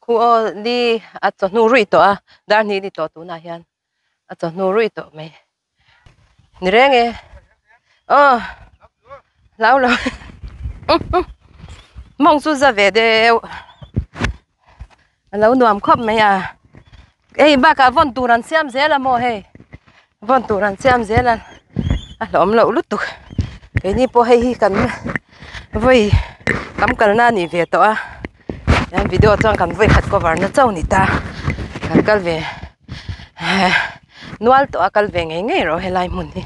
[SPEAKER 1] Khu aw ni a chawhnu ruih tawh a, dar hnih ni tawh tunah hian a chawhnu ruih tawh mai. Ni reng e. Aw hlau lo mawng chu za ve deuh. A lo nuam khawp mai a. Hei bakah vawn tur an siam zel a maw hei. Vawn tur an siam zel a. A hlawm loh lutuk. Keini pawh hei hi kan vawi tam kalna a nih ve tawh a. Tihian video chuan kan vawi khat cover na chauh a ni ta. Kan kal ve nual tawh a kal ve ngei ngei rawh helai hmun hi.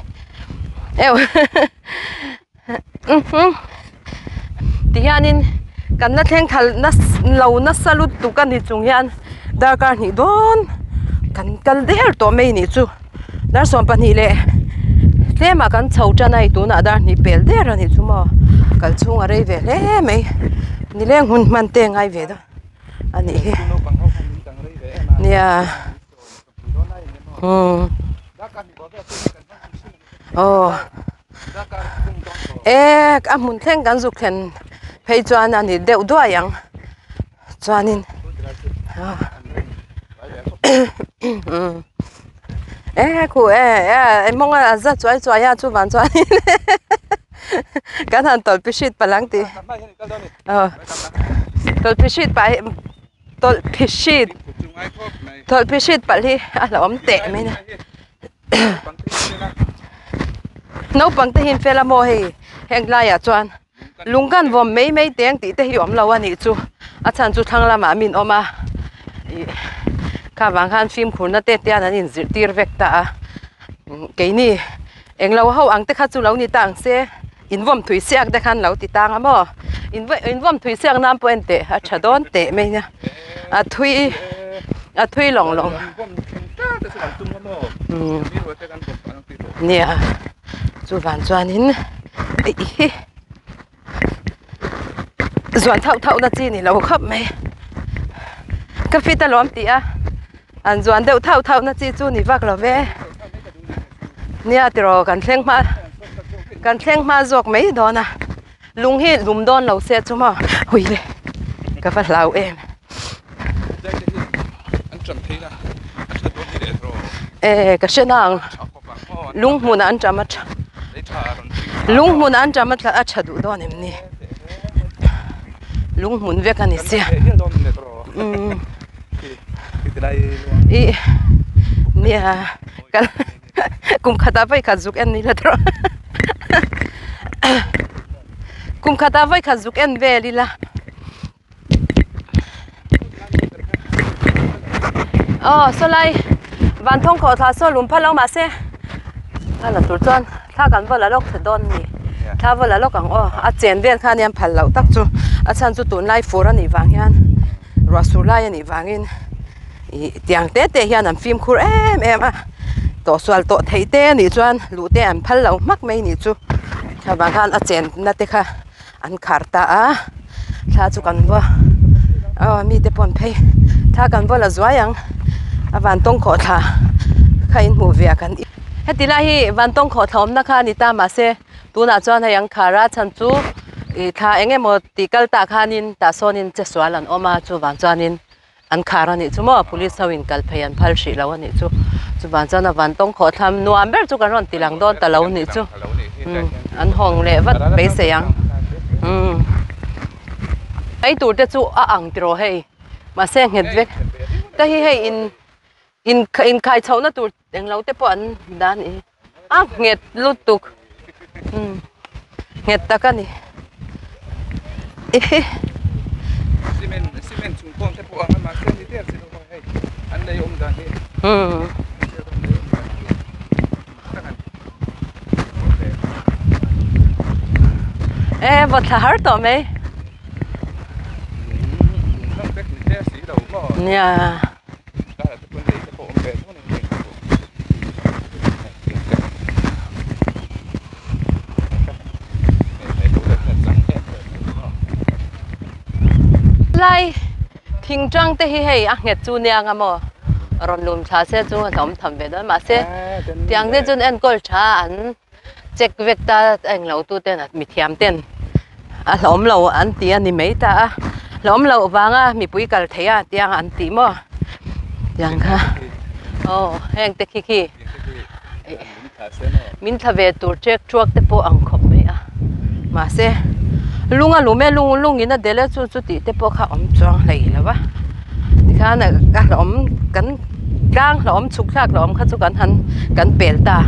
[SPEAKER 1] Tihianin kan la thleng thal lo nasa lutuk a ni chung hian darkar hnih dawn kan kal der tawh mai nih chu dar 12 leh tlem ah kan chho tan a hei tunah dar hnih pel der a nih chu maw kal chhung a rei ve hle mai nileng hun hman te a ngai ve dawn a nih hi nia umm aw. E a hmun thleng kan zuk thlen phei chuan a ni deuh duai ang chuanin e khu e e mawng a za chuai chuai a chuvan chuanin kan han tawlh pi hrit palh ang tih aw tawlh pi hrit pah hi tawlh pi hrit tawlh pi hrit palh hi a hlauhawm teh mai a. Naupang te hi an fel a maw hei heng laiah chuan lung kan vawm mai mai teng tih te hi awm lo a nih chu a chhan chu thlang lamah min awm a ih kha vang khan fimkhurna te te hian an inzirtir vek ta a keini englo ho ang te kha chu lo ni ta ang se invawm thui siak te khan lo ti tang a maw invawm thui siak nan pawh en teh a tha dawn teh mai nia a thui a thui lawng lawng nia chuvan chuanin ih zuan thauh thauh na chi ni lo khawp mai ka fit alawm tih a an zuan deuh thauh thauh na chi chu ni vak lo ve nia tiraw kan thleng hma kan thleng hma zawk mai dawn a lung hi lum dawn lo se chu maw hui le ka va hlau em e ka hre nang lung hmunah an ṭam a ṭha lung hmunah an ṭam a ṭha duh dawn em ni lung hmun vek a ni sia umm ih nia kal kum khatah vawi khat zuk en ila tawh kum khatah vawi khat zuk en vel ila aw sawlai van thawng khawh thla saw lum phal lo mahse a la tur chuan thla kan va la lawk thei dawn a ni thla va la lawk ang aw a chen vel kha ania an phal loh tak chu a chhan chu tunlai fur a nih vang hian. Ruah sur lai a nih vangin ih tiang te te hian an fimkhur em em a tawhsual tawh theih te a nih chuan luh te an phal lo hmak mai nih chu avang khan a chenna te kha an khar ta a thla chu kan va aw mite pawh an phei thla kan va la zuai ang a vantawng khawhthla kha in hmuh ve a kan heti lai hi vantawng khawhthla awmna kha a ni ta mahse tunah chuan hei an khar a chhan chu ih thla eng emaw tih kal tah khanin tah sawnin che sual an awm a chuvang chuanin an khar a nih chu maw police ho in kal phei an phal hrih lo a nih chu chuvang chuan a vantawng khawhthla nuam ber chu kan rawn ti lang dawn ta lo nih chu umm an hawng leh vat beisei ang umm ei tur te chu a ang tiraw hei mahse nghet vek te hi hei in in inkhai chhoh na tur englo te pawh an dah a nih hi a nghet lutuk umm nghet tak a ni ehe.
[SPEAKER 2] Cement cement chung pawh te pawh ang a mahse ni der si lo a hei an lei awm dan hi
[SPEAKER 1] umm e vaw thla har tawh mai nia. Lai thing tang te hi hei a nghet chu nia nga maw rawn lum thla se chu a hlawm tham ve dawn mahse tiang te chuan enkawl tha an check vek ta englo tu ten mithiam ten a hlawm lo an ti a ni mai ta a hlawm loh vanga mipui kal theih a tiang an tih maw tiang kha aw heng te khi khi min thla ve tur ṭek ṭuak te pawh ang khawp mai a mahse lung a lum e lung lung in a delh e chu chu tih te pawh kha a awm chuang hlei lo va tikhan a hlauhawm kan tlang hlauhawm chhuk thlak hlauhawm kha chu kan han kan pel ta.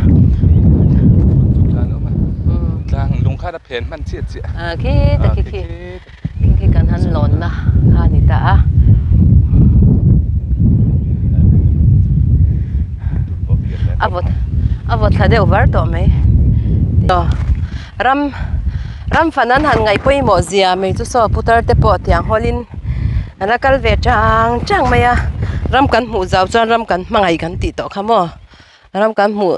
[SPEAKER 2] Tlang lung khan a phen hman chiah chiah.
[SPEAKER 1] Ah khi ta khi khi khi khi kan han lawn na kha a ni ta a. A vawt a vawt thla deuh var tawh mai. Aw ram ram fan an han ngaih pawimawh zia mai chu saw putar te pawh tiang hawlin an la kal ve chang chang mai a ram kan hmuh zau chuan ram kan hmangaih kan tih tawh kha maw. Ram kan hmuh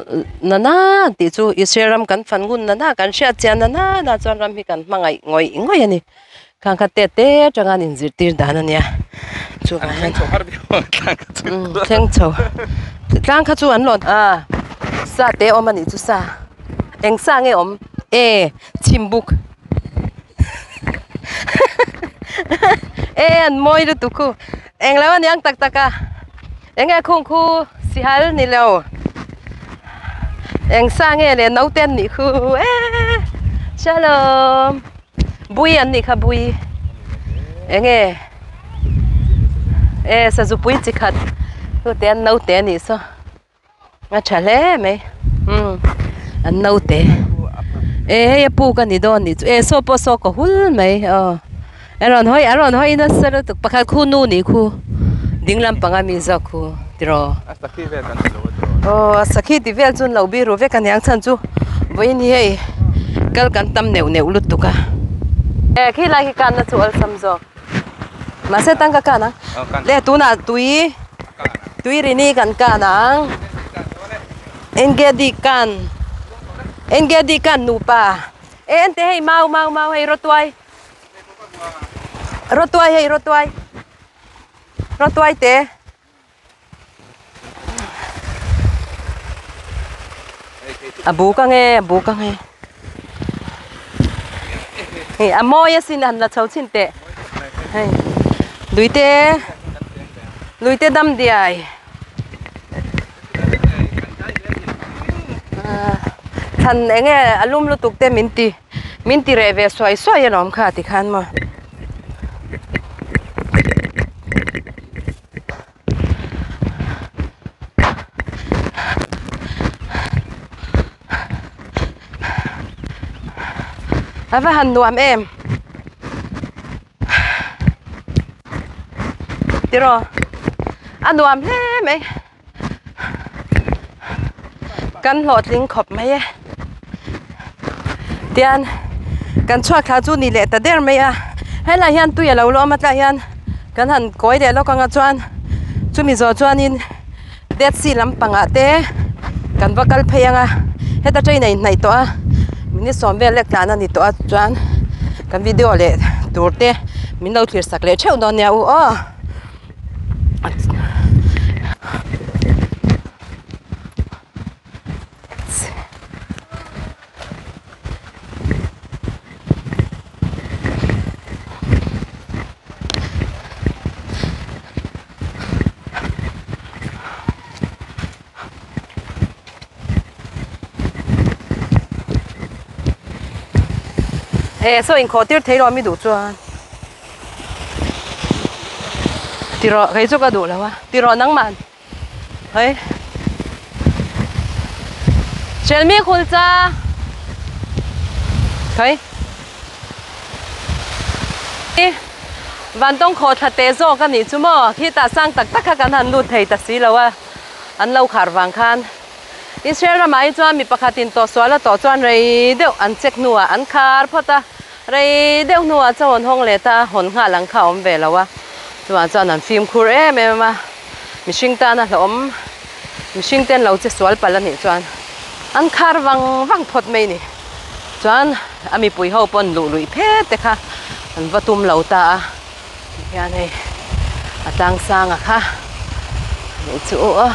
[SPEAKER 1] na na tih chu Israel ram kan fan ngun na na kan hriat chian na na na chuan ram hi kan hmangaih ngawih ngawih a ni. Khang kha tet te atanga an inzirtir dan a nia. Chuvang hian thleng chho tlang kha chu an lawn a sa te awm a nih chu sa eng sa nge awm e chhimbuk e an mawi lutuk khu englo a niang tak tak a. Eng nge khung khu sihal ni lo eng sa nge le naute an nih khu e shalom bui an nih kha bui eng nge e sazu pui chi khat hute an naute a nih saw a tha hle mai umm an naute e hei a puk a ni dawn nih chu e saw pawh saw ka hul mai aw. A rawn hawi a rawn hawi nasa lutuk pakhat khu nu nih khu ding lampang a mi zawk khu tiraw.
[SPEAKER 2] A sakhi vel kan ti lo a tiraw.
[SPEAKER 1] Aw a sakhi ti vel chu an lo biru vek a niang chhan chu vawiin hi hei kal kan tam neuh neuh lutuk a. E khi lai khi kanna chu awlsam zawk mahse tangka kan ang le tunah tui tui rini kan kan ang engedi kan engedi kan nupa e ente hei mau mau mau hei rawtuai. Rawtuai hei rawtuai rawtuai te a buk ang e a buk ang e hei a mawi asin han la chho chhin teh hei luite luite dam diai thlan eng nge a lum lutuk te min ti. Min ti reh ve suai suai alawm kha ti khan maw. A va han nuam em. Tiraw a nuam hle mai. Kan hlawhtling khawp mai e. Tian kan chhuak thla chu ni leh ta der mai a. Helai hian tui a lo lawm a tlaiah hian Kan han kawi leh lawk anga chuan chumi zawh chuanin Dead Sea lampangah te kan va kal phei anga heta train a inhnaih tawh a minute sawm vel lek tlan a ni tawh a chuan kan video leh tur te min lo thlir sak leh theuh dawn nia u aw. E saw inkhawh tir thei lo a mi duh chuan ti rawh kei chu ka duh lo a ti rawh nangmah. Hei. Shelmi khulcha. Hei. Vantawng khaw thla te zawk a nih chu maw? Khitah sang tak tak kha kan han lut thei ta si lo a, an lo khar vang khan. Israel ramah hi chuan mi pakhatin tawhsual a tawh chuan rei deuh an check hnuah an khar phawt a, rei deuh hnuah chuan hawn hawng leh ta a, hawn nghal ang kha a awm ve lo a, chuvang chuan an fimkhur em em a. Mihring tana hlauhawm, mihring ten lo che sual palh a nih chuan an khar vang vang phawt mai ni. Chuan a mipui ho pawn luh luih phet te kha an va tum lo ta a, tihian hei a tlang sanga kha nih chu a.